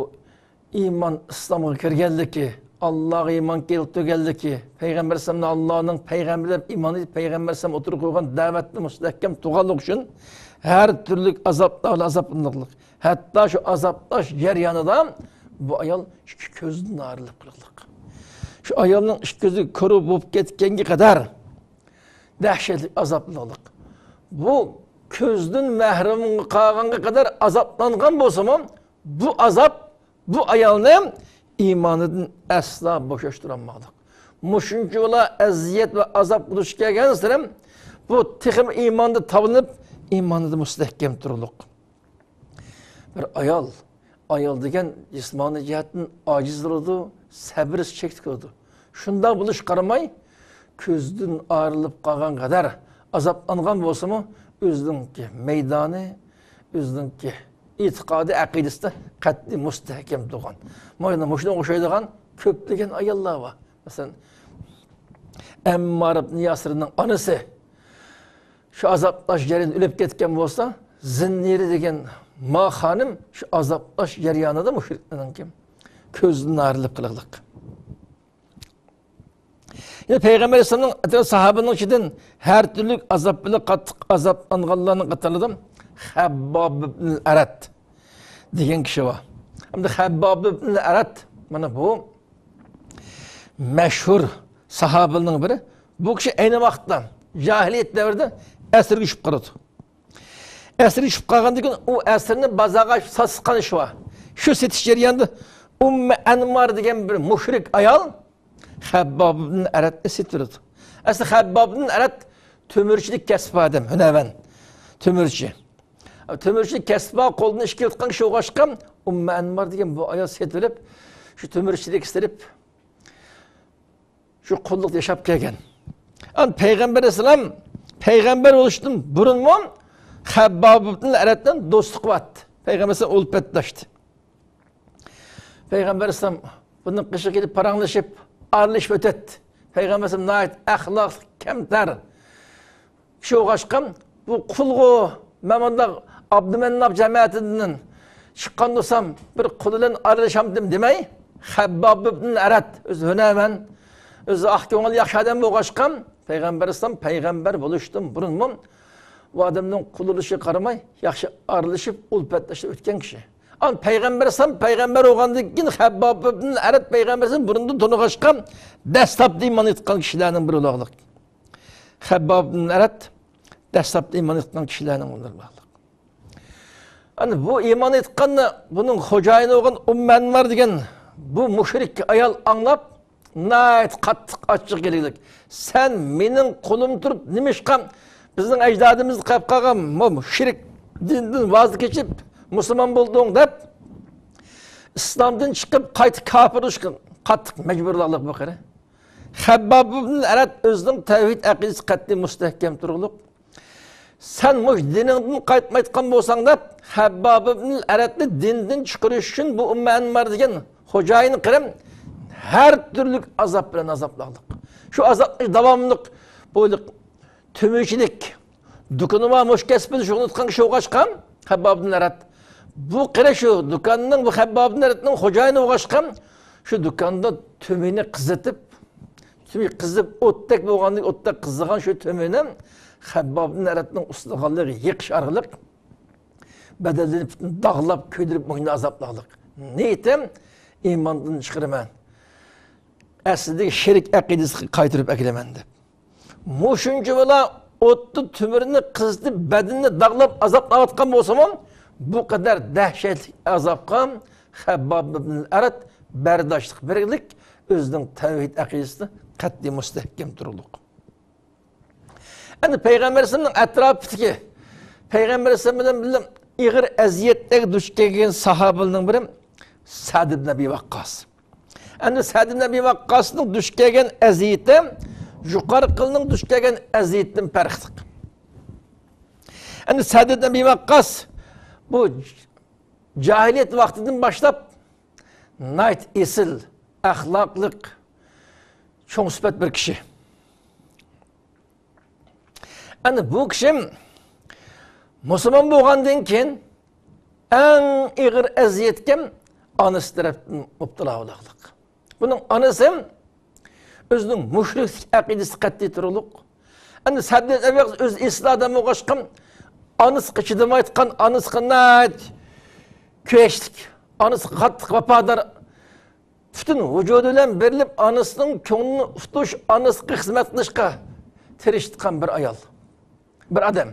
ئىمان ئىسلامغا كىرگەنلىكى، ئاللاغا ئىمان كەلتۈرگەنلىكى، پەيغەمبەر ئەلەيھىسسالامنى ئاللانىڭ پەيغەمبىرى دەپ ئىمان ئېيتىپ، پەيغەمبەر ئەلەيھىسسالام ئوتتۇرىغا قويغان دەۋەتنى مۇستەھكەم تۇرغانلىقى ئۈچۈن ھەر تۈرلۈك ئازابلار بىلەن ئازابلىنىدىغانلىق. ھەتتا شۇ ئازابلاش جەريانىدا بۇ ئايال ئىككى كۆزىدىن ئايرىلىپ قالغانلىق. شۇ ئايالنىڭ ئىككى كۆزى كور بولۇپ كەتكەنگە قەدەر دەھشەتلىك ئازابلىق. بۇ كۆزدىن مەھرۇم قالغانغا قەدەر ئازابلانغان بولسىمۇ، بۇ ئازاب بۇ ئايالنى ئىمانىدىن ئەسلا بوشاشتۇرالماقلىق. مۇشۇنچىۋالا ئەزىيەت ۋە ئازابقا دۇچ كەلگەنسېرى، بۇ تېخىمۇ ئىماندا تاۋلىنىپ، ئىمانىدا مۇستەھكەم تۇرۇقلۇق. بىر ئايال، ئايال دېگەن جىسمانىي جەھەتتىن ئاجىز بولىدۇ، سەبرى چەكلىك بولىدۇ. شۇنداق بولۇشقا قارىماي، كۆزدىن ئايرىلىپ قالغان قەدەر ئازابلانغان بولسىمۇ، ئۆزىنىڭكى مەيدانى، ئۆزىنىڭكى ئېتىقادى، ئەقىدىسىدە قەتئىي مۇستەھكەم تۇرغان. مانا مۇشۇنىڭغا ئوخشايدىغان كۆپلىگەن ئاياللار بار. مەسىلەن، ئەممار ئىبن ياسىرنىڭ ئانىسى شۇ ئازابلاش جەريانىدا ئۆلۈپ كەتكەن بولسا، زىننىرە دېگەن ما خانىم شۇ ئازابلاش جەريانىدا مۇشرىكلارنىڭكى كۆزدىن ئايرىلىپ قېلىغلىق. يەنە پەيغەمبەر ئەلەيھىسسالامنىڭ ئەتراپ ساھابىنىڭ ئىچىدىن ھەر تۈرلۈك ئازاب بىلەن قاتتىق ئازابلانغانلارنىڭ قاتارىدا خەبباب ئىبن ئەرەت دېگەن كىشى بار. ئەمدى خەبباب ئىبن ئەرەت، مانا بۇ مەشھۇر ساھابىلەرنىڭ بىرى. بۇ كىشى ئەينى ۋاقىتتا جاھىلىيەت دەۋرىدە ئەسىرگە چۈشۈپ قالىدۇ. ئەسىرگە چۈشۈپ قالغاندىن كېيىن ئۇ ئەسىرنى بازارغا ساتقان ئىشى بار. شۇ سېتىش جەريانىدا ئۇممۇ ئەنمار دېگەن بىر مۇشرىك ئايال خەبباب ئىبن ئەرەتنى سېتىۋېلىدۇ. ئەسلى خەبباب ئىبن ئەرەت تۆمۈرچىلىك كەسپى ئادەم، ھۈنەرۋەن تۆمۈرچى. تۆمۈرچىلىك كەسپى قولىدىن ئىش كېلىۋاتقان كىشى بولغاچقا، ئۇممۇ ئەنمار دېگەن بۇ ئايال سېتىۋېلىپ، شۇ تۆمۈرچىلىككە سېلىپ، شۇ قۇللۇقتا ياشاپ كەلگەن. ئان پەيغەمبەر ئەلەيھىسسالام پەيغەمبەر بولۇشتىن بۇرۇنمۇ خەبباب ئىبن ئەرەت بىلەن دوستلۇق قىلاتتى. پەيغەمبەر ئەلەيھىسسالام ئۇلپەتداشتى. پەيغەمبەر ئەلەيھىسسالام بۇنىڭ قېشىغا كېلىپ پاراڭلىشىپ، ئارىلىشىپ ئۆتەتتى. پەيغەمبەر ئەلەيھىسسالام ناھايىتى ئەخلاقلىق، كەمتەر كىشى بولغاچقا، بۇ قۇلغۇ، مەن مۇنداق ئابدۇمەنناپ جەمەتىدىن چىققان بولسام، بىر قۇل بىلەن ئارىلىشامتىم دېمەي، خەبباب ئىبن ئەرەت، ئۆزى ھۈنەرۋەن، ئۆزى ئاق كۆڭۈل، ياخشى ئادەم بولغاچقا، پەيغەمبەر ئەلەيھىسسالام پەيغەمبەر بولۇشتىن بۇرۇنمۇ بۇ ئادەمنىڭ قۇل بولۇشىغا قارىماي، ياخشى ئارىلىشىپ، ئۇلپەتلىشىپ ئۆتكەن كىشى. ئان پەيغەمبەر ئەلەيھىسسالام پەيغەمبەر بولغاندىن كېيىن خەبباب ئىبن ئەرەت پەيغەمبەر ئەلەيھىسسالام بۇرۇندىن تونۇغاچقا، دەسلەپتە ئىمان ئېيتقان كىشىلەرنىڭ بىرى بولغانلىق. خەبباب ئىبن ئەرەت دەسلەپتە ئىمان ئېيتقان كىشىلەرنىڭ بىرى بولغانلىق. ئەنە بۇ ئىمان ئېيتقاننى بۇنىڭ خوجايىنى بولغان ئۇممۇ ئەنمار دېگەن بۇ مۇشرىك ئايال ئاڭلاپ، ناھايىتى قاتتىق ئاچچىقى كەلگۈدەك. سەن مېنىڭ قۇلۇم تۇرۇپ، نېمىشقا بىزنىڭ ئەجدادىمىزدا قېلىپ قالغان بۇ شىرك دىندىن ۋاز كېچىپ، مۇسۇلمان بولدۇڭ دەپ، ئىسلامدىن چىقىپ، قايتا كاپىر بولۇشقا قاتتىق مەجبۇرلاقلىق بۇ قېرى. خەبباب ئىبن ئەرەت ئۆزىنىڭ تەۋھىد ئەقىدىسى قەتئىي مۇستەھكەم تۇرۇقلۇق. سەن مۇشۇ دىنىڭدىن قايتمايدىغان بولساڭ دەپ، خەبباب ئىبن ئەرەتنى دىندىن چىقىرىش ئۈچۈن بۇ ئۇممۇ ئەنمار دېگەن خوجايىنى قېرى ھەر تۈرلۈك ئازاب بىلەن ئازابلاقلىق. شۇ ئازابنى داۋاملىق بولۇپ تۆمۈرچىلىك، دۇكىنى بار مۇشۇ كەسىپ بىلەن شۇغۇللىنىۋاتقان كىشى بولغاچقا، خەبباب ئىبن ئەرەت. بۇ قېرى شۇ دۇكاننىڭ، بۇ خەبباب ئىبن ئەرەتنىڭ خوجايىنى بولغاچقا، شۇ دۇكاندا تۆمۈرنى قىزىتىپ، تۆمۈر قىزىپ، ئوتتەك بولغاندىن، ئوتتەك قىزىغان شۇ تۆمۈرنى خەبباب ئىبن ئەرەتنىڭ ئۈستىگە ئالدىغانلىقى يېقىش ئارقىلىق بەدەنلىرىنى پۈتۈن داغلاپ، كۆيدۈرۈپ، مۇشۇنداق ئازابلاقلىق. نىيىتىم ئىماندىن چىقىرىمەن. ئەسلىدىكى شېرىك ئەقىدىسىگە قايتۇرۇپ ئەكېلىمەن دەپ. مۇشۇنچە بالا ئوتتا تۆمۈرنى قىزىتىپ، بەدىنىنى داغلاپ، ئازابلاۋاتقان بولسىمۇ، بۇ قەدەر دەھشەتلىك ئازابقا خەبباب ئىبن ئەرەت بەرداشلىق بەرگۈدەك، ئۆزىنىڭ تەۋھىد ئەقىدىسىدە قەتئىي مۇستەھكەم تۇرۇقلۇق. ئەنە پەيغەمبەر ئەلەيھىسسالامنىڭ ئەتراپىدىكى، پەيغەمبەر ئەلەيھىسسالام بىلەن بىللە ئېغىر ئەزىيەتلەرگە دۇچ كەلگەن ساھابىلەرنىڭ بىرى سەئد ئىبن ئەبى ۋەققاس. ئەمدى سەئد ئىبن ئەبى ۋەققاسنىڭ دۇچ كەلگەن ئەزىيىتى يۇقىرىقىلارنىڭ دۇچ كەلگەن ئەزىيىتىدىن پەرقلىق. ئەمدى سەئد ئىبن ئەبى ۋەققاس بۇ جاھىلىيەت ۋاقتىدىن باشلاپ ناھايىتى ئېسىل، ئەخلاقلىق، چوڭ سۈپەت بىر كىشى. ئەنە بۇ كىشى مۇسۇلمان بولغاندىن كېيىن ئەڭ ئېغىر ئەزىيەتكە ئانىسى تەرەپتىن مۇپتىلا بولغانلىق. بۇنىڭ ئانىسى ئۆزىنىڭ مۇشرىكلىق ئەقىدىسى قەتئىي تۇرۇقلۇق. ئەنە سەئد ئەبى ۋەققاس ئۆزى ئېسىل ئادەم بولغاچقا، ئانىسىغا چىدىمايدىغان، ئانىسىغا ناھايىتى كۈرەشلىك، ئانىسىغا قاتتىق ۋاپادار، پۈتۈن ۋۇجۇدى بىلەن بېرىلىپ، ئانىسىنىڭ كۆڭلىنى ئۇتۇش، ئانىسىغا خىزمەت قىلىشقا تىرىشىدىغان بىر ئايال، بىر ئادەم.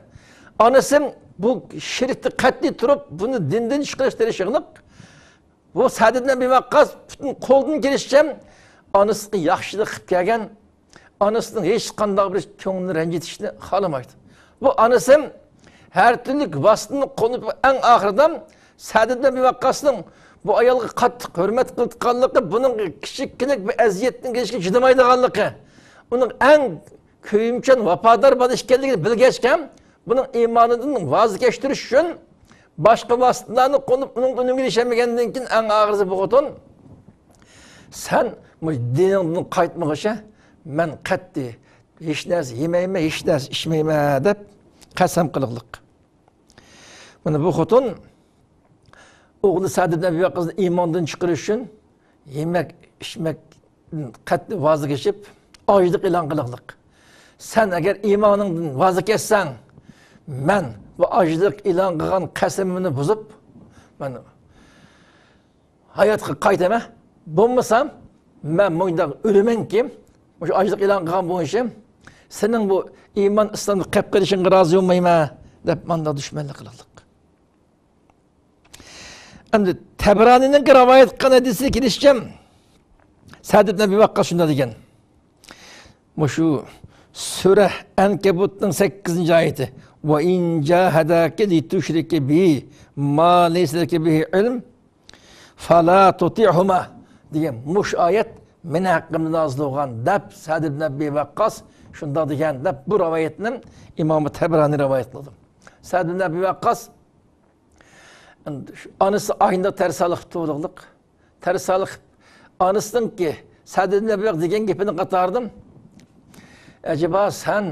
ئانىسى بۇ شىركتە قەتئىي تۇرۇپ، بۇنى دىندىن چىقىرىشقا تىرىشىغلىق. بۇ سەئد ئىبن ئەبى ۋەققاس پۈتۈن قولىدىن كېلىشىچە ئانىسىغا ياخشىلىق قىلىپ كەلگەن، ئانىسىنىڭ ھېچقانداق بىر كۆڭلىنى رەنجىتىشنى خالىمايدۇ. بۇ ئانىسى ھەر تۈرلۈك ۋاسىتىنى قوللىنىپ، ئەڭ ئاخىرىدا سەئد ئىبن ئەبى ۋەققاسنىڭ بۇ ئايالغا قاتتىق ھۆرمەت قىلىدىغانلىقى، بۇنىڭ كىچىككىنە بىر ئەزىيەتنىڭ كېلىشىگە چىدىمايدىغانلىقى، ئۇنىڭ ئەڭ كۆيۈمچان ۋاپادار بالا ئىكەنلىكىنى بىلگەچكە، بۇنىڭ ئىمانىدىن ۋاز كەچتۈرۈش ئۈچۈن باشقا ۋاسىتىلەرنى قوللىنىپ، ئۇنىڭ ئۈنۈمىگە ئېرىشەلمىگەندىن كېيىن، ئەڭ ئاخىرىسى بۇ خوتۇن، «سەن مۇشۇ دىنىڭدىن قايتمىغۇچە، مەن قەتئىي ھېچ نەرسە يېمەيمەن، ھېچ نەرسە ئىچمەيمەن» دەپ قەسەم قىلغلىق. مانا بۇ خوتۇن ئوغلى سەئد ئىبن ئەبى ۋەققاسنى ئىماندىن چىقىرىش ئۈچۈن يېمەك، ئىچمەك قەتئىي ۋاز كېچىپ، ئاجلىق ئېلان قىلغلىق. «سەن ئەگەر ئىمانىڭدىن ۋاز كەچسەڭ، مەن بۇ ئاجلىق ئېلان قىلغان قەسىمىمنى بۇزۇپ، مەن ھاياتقا قايتىمەن. بولمىسام، مەن مۇنداق ئۆلىمەنكى، مۇشۇ ئاجلىق ئېلان قىلغان بويىچە سېنىڭ بۇ ئىمان ئىسلامدا قېلىپ قېلىشىڭغا رازى بولمايمەن، دەپ ماندا دۈشمەنلىك قىلىۋاتىدۇ. ئەمدى تەبرانىنىڭ رىۋايەت قىلغان ھەدىسىگە كېلىشىچە، سەئد ئىبن ئەبى ۋەققاس شۇنداق دېگەن. مۇشۇ سۈرە ئەنكەبۇتنىڭ سەككىزىنچى ئايىتى. «ۋە ئىن جاھەداكە لىتۇشرىكە بى ما لەيسە لەكە بىھى ئىلم فەلا تۇتىئھۇما» دېگەن مۇشۇ ئايەت مېنىڭ ھەققىمدە نازىل بولغان، دەپ سەئد ئىبن ئەبى ۋەققاس شۇنداق دېگەن، دەپ بۇ رىۋايەتنى ئىمام تەبرانى رىۋايەت قىلىدۇ. سەئد ئىبن ئەبى ۋەققاس ئانىسى ئاينىدا تەرسالىق تۇرۇقلۇق. تەرسالىق ئانىسىنىڭكى سەئد ئىبن ئەبى ۋەققاس دېگەن گېپىنى قاتاردىم. ئەجەبا سەن،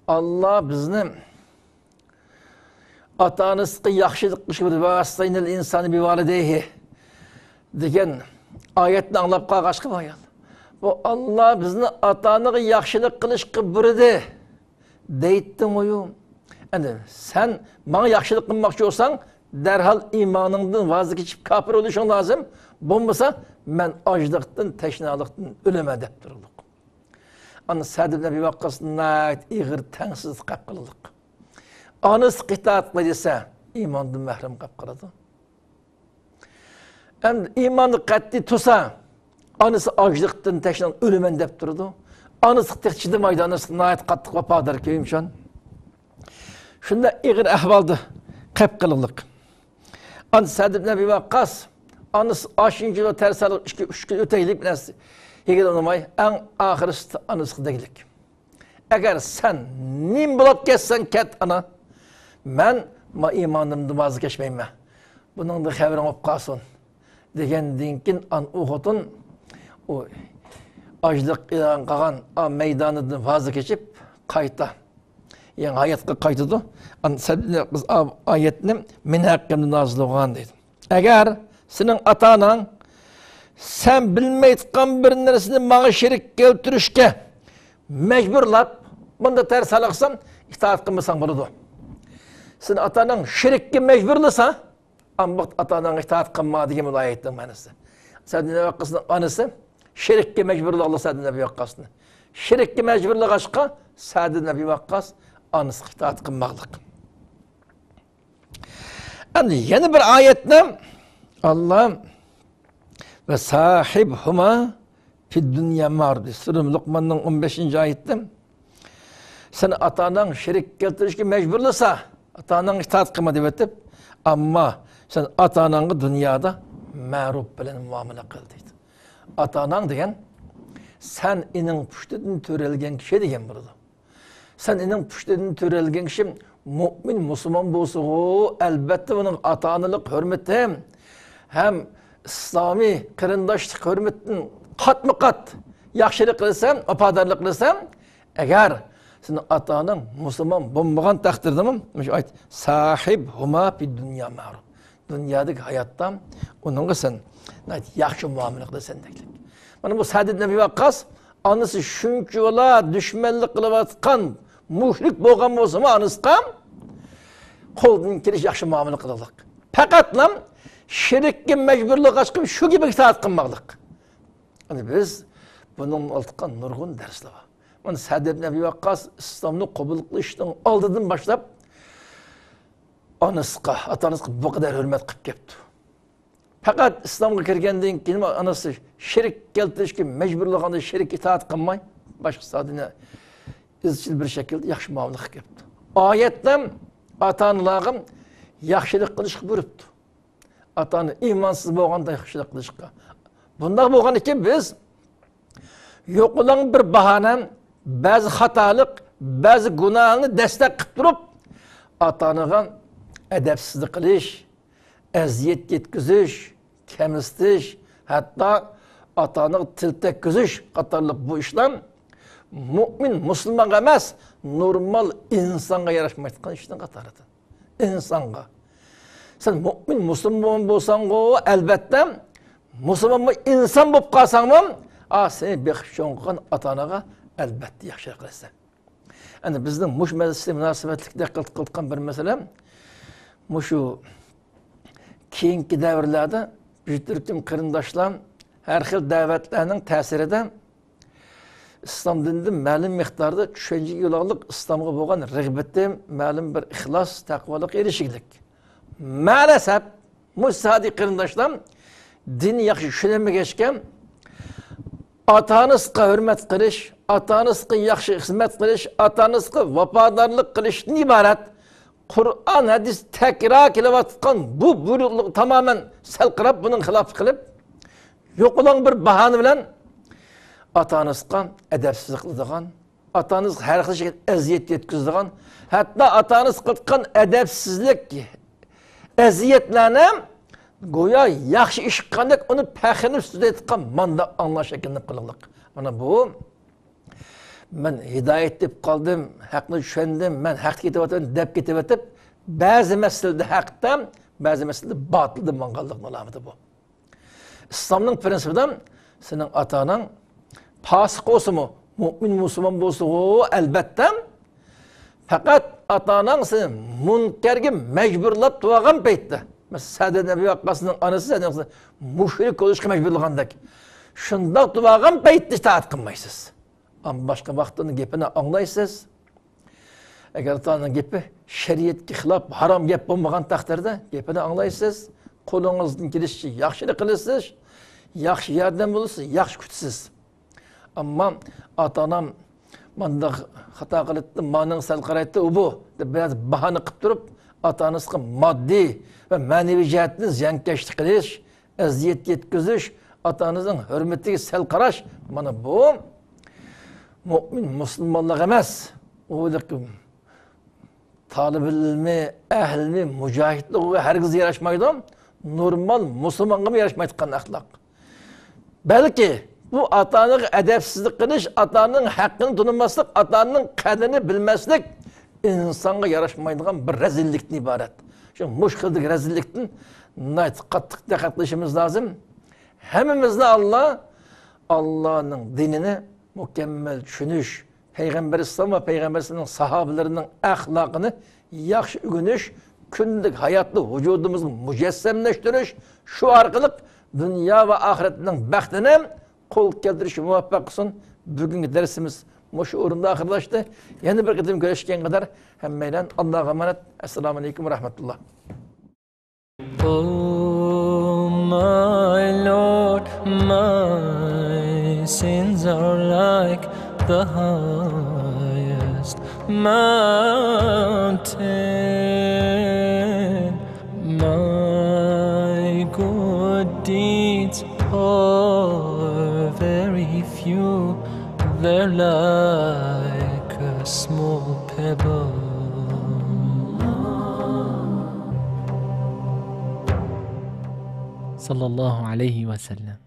ئاللا بىزنى ئاتا-ئانىسىغا ياخشىلىق قىلىش بۇيرۇدى، «ۋەسەينەل ئىنسانە بىۋالىدەيھى» دېگەن ئايەتنى ئاڭلاپ قالغاچقا، بۇ ئايال، «بۇ ئاللا بىزنى ئاتا-ئانىغا ياخشىلىق قىلىشقا بۇيرۇدى» دەيتتىڭغۇ. ئەندى سەن ماڭا ياخشىلىق قىلماقچى بولساڭ، دەرھال ئىمانىڭدىن ۋاز كېچىپ كاپىر بولۇشۇڭ لازىم. بولمىسا، مەن ئاچلىقتىن، تەشنالىقتىن ئۆلىمەن، دەپ تۇرۇقلۇق. ئانا سەئد ئىبن ئەبى ۋەققاس ناھايىتى ئېغىر تەڭسىزلىك قىلىپ قالدۇق. ئانىسىغا ئىتائەت قىلاي دېسە، ئىماندىن مەھرۇم قىلىپ قالىدۇ. ئەمدى ئىمانى قەتئىي تۇرسا، ئانىسى ئاچلىقتىن، تەشنالىقتىن ئۆلىمەن دەپ تۇرىدۇ. ئانىسىغا تېخى چىدىمايدۇ، ئانىسىغا ناھايىتى قاتتىق ۋاپادار كۆيۈمچان. شۇنداق ئېغىر ئەھۋالدا قېلىپ قالغانلىق. ئانىسى سەئد ئىبن ئەبى ۋەققاس، ئانىسى ئاشۇنچىلىك تەرسالىق، ئىككى، ئۈچ كۈن ئۆتەيلىك، بىر نەرسە يېگىلى ئۇنىماي، ئەڭ ئاخىرسىدا ئانىسىغا دېگىلىك. ئەگەر سەن نېمە بولۇپ كەتسەڭ كەت، ئانا، مەن ما ئىمانىمدىن ۋاز كەچمەيمەن. بۇنىڭدىن خەۋىرىڭ بولۇپ قالسۇن، دېگەندىن كېيىن، ئان ئۇ خوتۇن ئۇ ئاچلىق ئېلان قىلغان ئا مەيدانىدىن ۋاز كېچىپ، قايتا يېڭى ھاياتقا قايتىدۇ. ئان سەن بىز ئا-، ئايەتنى مېنىڭ ھەققىمدە نازىل بولغان دەيدۇ. ئەگەر سېنىڭ ئاتا-ئاناڭ سەن بىلمەيدىغان بىر نەرسىنى ماڭا شېرىك كەلتۈرۈشكە مەجبۇرلاپ، بۇندا تەرسالىق قىلسام، ئىتائەت قىلمىساڭ بولىدۇ. سېنى ئاتا-ئاناڭ شېرىككە مەجبۇرلىسا، ئەمما ئاتا-ئاناڭغا ئىتائەت قىلما دېگەن بۇ ئايەتنىڭ مەنىسى. سەئد ئىبن ئەبى ۋەققاسنىڭ ئانىسى شېرىككە مەجبۇرلىغانلىق سەئد ئىبن ئەبى ۋەققاسنى. شېرىككە مەجبۇرلىغاچقا، سەئد ئىبن ئەبى ۋەققاس ئانىسىغا ئىتائەت قىلماقلىق. ئەمدى يەنە بىر ئايەتنى ئاللا «ۋە ساھىبھۇما فىد دۇنيا مەئرۇف» دەيدۇ. سۈرە لۇقماننىڭ ئون بەشىنچى ئايىتى. سېنى ئاتا-ئاناڭ شېرىك كەلتۈرۈشكە مەجبۇرلىسا، ئاتا-ئاناڭغا ئىتائەت قىلما دەۋېتىپ، ئەمما سەن ئاتا-ئاناڭغا دۇنيادا مەرۇپ بىلەن مۇئامىلە قىل دەيدۇ. ئاتا-ئاناڭ دېگەن سەن ئېنىڭ پۇشتىدىن تۆرەلگەن كىشى دېگەن بولىدۇ. سەن ئېنىڭ پۇشتىدىن تۆرەلگەن كىشى مۇئمىن، مۇسۇلمان بولسىغۇ، ئەلبەتتە ئۇنىڭ ئاتا-ئانىلىق ھۆرمىتى ھەم ئىسلامىي قېرىنداشلىق ھۆرمىتىدىن قاتمۇ قات ياخشىلىق قىلىسەن، ۋاپادارلىق قىلىسەن. ئەگەر سېنىڭ ئاتا-ئاناڭ مۇسۇلمان بولمىغان تەقدىردىمۇ، مۇشۇ ئايەت، «ساھىبھۇما فىد دۇنيا مەرۇف». دۇنيادىكى ھاياتتا ئۇنىڭغا سەن ناھايىتى ياخشى مۇئامىلە قىلىسەن دەيدۇ. مانا بۇ سەئد ئىبن ئەبى ۋەققاس ئانىسى شۇنچىۋالا دۈشمەنلىك قىلىۋاتقان مۇشرىك بولغان بولسىمۇ ئانىسىغا قولدىن كېلىشىچە ياخشى مۇئامىلە قىلغانلىق. پەقەتلا شېرىككە مەجبۇرلىغاچقا شۇ گېپىگە ئىتائەت قىلماقلىق. يەنى بىز بۇنىڭدىن ئالغان نۇرغۇن دەرسلەر بار. مانا سەئد ئىبن ئەبى ۋەققاس ئىسلامنى قوبۇل قىلىشنىڭ ئالدىدىن باشلاپ ئانىسىغا، ئاتا-ئانىسىغا بۇ قەدەر ھۆرمەت قىلىپ كەپتۇ. پەقەت ئىسلامغا كىرگەندىن كېيىن ئانىسى شېرىك كەلتۈرۈشكە مەجبۇرلىغاندا شېرىك ئىتائەت قىلماي، باشقا زادىنى ئىزچىل بىر شەكىلدە ياخشى مۇئامىلە قىلىپ كەپتۇ. ئايەتتە ئاتا-ئانىلارغا ياخشىلىق قىلىشقا بۇيرۇپتۇ. ئاتا-ئانا ئىمانسىز بولغاندا ياخشىلىق قىلىشقا. بۇنداق بولغاندىكىن بىز يوقىلاڭ بىر باھانە، بەزى خاتالىق، بەزى گۇناھنى دەستەك قىلىپ تۇرۇپ، ئاتا-ئانىغا ئەدەپسىزلىك قىلىش، ئەزىيەت يەتكۈزۈش، كەمسىتىش، ھەتتا ئاتا-ئانىغا تىل تەگكۈزۈش قاتارلىق بۇ ئىشلار مۇئمىن، مۇسۇلمانغا ئەمەس، نورمال ئىنسانغا ياراشمايدىغان ئىشنىڭ قاتارىدىن. ئىنسانغا. سەن مۇئمىن، مۇسۇلمان بولساڭغۇ، ئەلبەتتە، مۇسۇلمانمۇ ئىنسان بولۇپ قالساڭمۇ، ئا، سېنى بېقىپ چوڭ قىلغان ئاتا-ئاناغا ئەلبەتتە ياخشىلىق قىلىسەن. ئەنە بىزنىڭ مۇشۇ مەسىلىگە مۇناسىۋەتلىك دىققەت قىلىدىغان بىر مەسىلە، مۇشۇ كېيىنكى دەۋرلەردە بىر تۈركۈم قېرىنداشلار ھەر خىل دەۋەتلەرنىڭ تەسىرىدە ئىسلام دىنىدا مەلۇم مىقداردا چۈشەنچىگە ئۇلاغلىق، ئىسلامغا بولغان رىغبىتى، مەلۇم بىر ئىخلاس، تەقۋالىققا ئېرىشكەنلىك. مەلەسەپ، مۇشۇ سادىق قېرىنداشلار دىننى ياخشى چۈشىنەلمىگەچكە، ئاتا-ئانىسىغا ھۆرمەت قىلىش، ئاتا-ئانىسىغا ياخشى خىزمەت قىلىش، ئاتا-ئانىسىغا ۋاپادارلىق قىلىشتىن ئىبارەت قۇرئان، ھەدىس تەكرار كېلىۋاتقان بۇ بۇيرۇقلارغا تامامەن سەل قاراپ، بۇنىڭ خىلاپلىق قىلىپ، يوقىلاڭ بىر باھانە بىلەن ئاتا-ئانىسىغا ئەدەپسىزلىك قىلىدىغان، ئاتا-ئانىسىغا ھەر خىل شەكىلدە ئەزىيەت يەتكۈزىدىغان، ھەتتا ئاتا-ئانىسىغا قىلىدىغان ئەدەپسىزلىك، ئەزىيەتلەرنى گويا ياخشى ئىش قىلغاندەك ئۇنى پەخىرلىنىپ سۆزلەيدىغان مانداق ئاڭلاش شەكىللىنىپ قالغانلىق. مانا بۇ، مەن ھىدايەت تېپىپ قالدىم، ھەقنى چۈشەندىم، مەن ھەقتە كېتىۋاتىمەن دەپ كېتىۋېتىپ، بەزى مەسىلىدە ھەقتە، بەزى مەسىلىدە باتىلدا ماڭغانلىقنىڭ ئالامىتى بۇ. ئىسلامنىڭ پرىنسىپىدا سېنىڭ ئاتا-ئاناڭ پاسىق بولسىمۇ، مۇئمىن مۇسۇلمان بولسىغۇ، ئەلبەتتە، پەقەت ئاتا-ئاناڭ سېنى مۇنكەرگە مەجبۇرلاپ تۇرغان پەيتتە، مەسىلەن، سەدەن ئەبى ۋەققاسنىڭ ئانىسى سەدەن مۇشرىك بولۇشقا مەجبۇرلىغاندەك، شۇنداق تۇرغان پەيتتە ئىتائەت قىلمايسىز. ئەمما باشقا ۋاقىتتا ئۇنىڭ گېپىنى ئاڭلايسىز. ئەگەر ئاتا-ئانىنىڭ گېپى شەرىئەتكە خىلاپ، ھارام گەپ بولمىغان تەقدىردە گېپىنى ئاڭلايسىز، قولىڭىزدىن كېلىشىچە ياخشىلىق قىلىسىز، ياخشى ياردەم بولىسىز، ياخشى كۈتىسىز. ئەمما ئاتا-ئانام مانداق خاتا قىلىپتۇ، مانىڭ سەل قارايتتى، ئۇ بۇ دەپ بىرەر باھانە قىلىپ تۇرۇپ، ئاتا-ئانىسىغا ماددىي ۋە مەنىۋى جەھەتتىن زىيانكەشلىك قىلىش، ئەزىيەت يەتكۈزۈش، ئاتا-ئانىسىنىڭ ھۆرمىتىگە سەل قاراش، مانا بۇ مۆمىن مۇسۇلمانلىق ئەمەس. ئۇ تالىبىل ئىلمى، ئەھلى ئىلمى، مۇجاھىدلىقىغا ھەرگىز ياراشمايدۇ. نورمال مۇسۇلمانغىمۇ ياراشمايدىغان ئەخلاق. بەلكى بۇ ئاتا-ئانىغا ئەدەپسىزلىك قىلىش، ئاتا-ئانىنىڭ ھەققىنى تونۇماسلىق، ئاتا-ئانىنىڭ قەدرىنى بىلمەسلىك ئىنسانغا ياراشمايدىغان بىر رەزىللىكتىن ئىبارەت. شۇ مۇشۇ خىلدىكى رەزىللىكتىن ناھايىتى قاتتىق دىققەت قىلىشىمىز لازىم. ھەممىمىزنى ئاللا، ئاللانىڭ دىنىنى مۇكەممەل چۈشىنىش، پەيغەمبەر ئەلەيھىسسالام ۋە پەيغەمبەر ئەلەيھىسسالامنىڭ ساھابىلىرىنىڭ ئەخلاقىنى ياخشى ئۆگىنىش، كۈندىلىك ھاياتتا ۋۇجۇدىمىزغا مۇجەسسەملەشتۈرۈش، شۇ ئارقىلىق دۇنيا ۋە ئاخىرەتنىڭ بەختىنى قول كەلتۈرۈشكە مۇۋەپپەق قىلسۇن. بۈگۈنكى دەرسىمىز مۇشۇ ئورۇندا ئاخىرلاشتى. يەنە بىر قېتىم كۆرۈشكەنگە قەدەر ھەممەيلەن ئاللاغا ئامانەت. ئەسسالامۇ ئەلەيكۇم ۋە رەھمەتۇللا. Oh, my Lord, my sins are like the highest mountain. My good deeds are very few, they're like a small pebble. صلى الله عليه وسلم.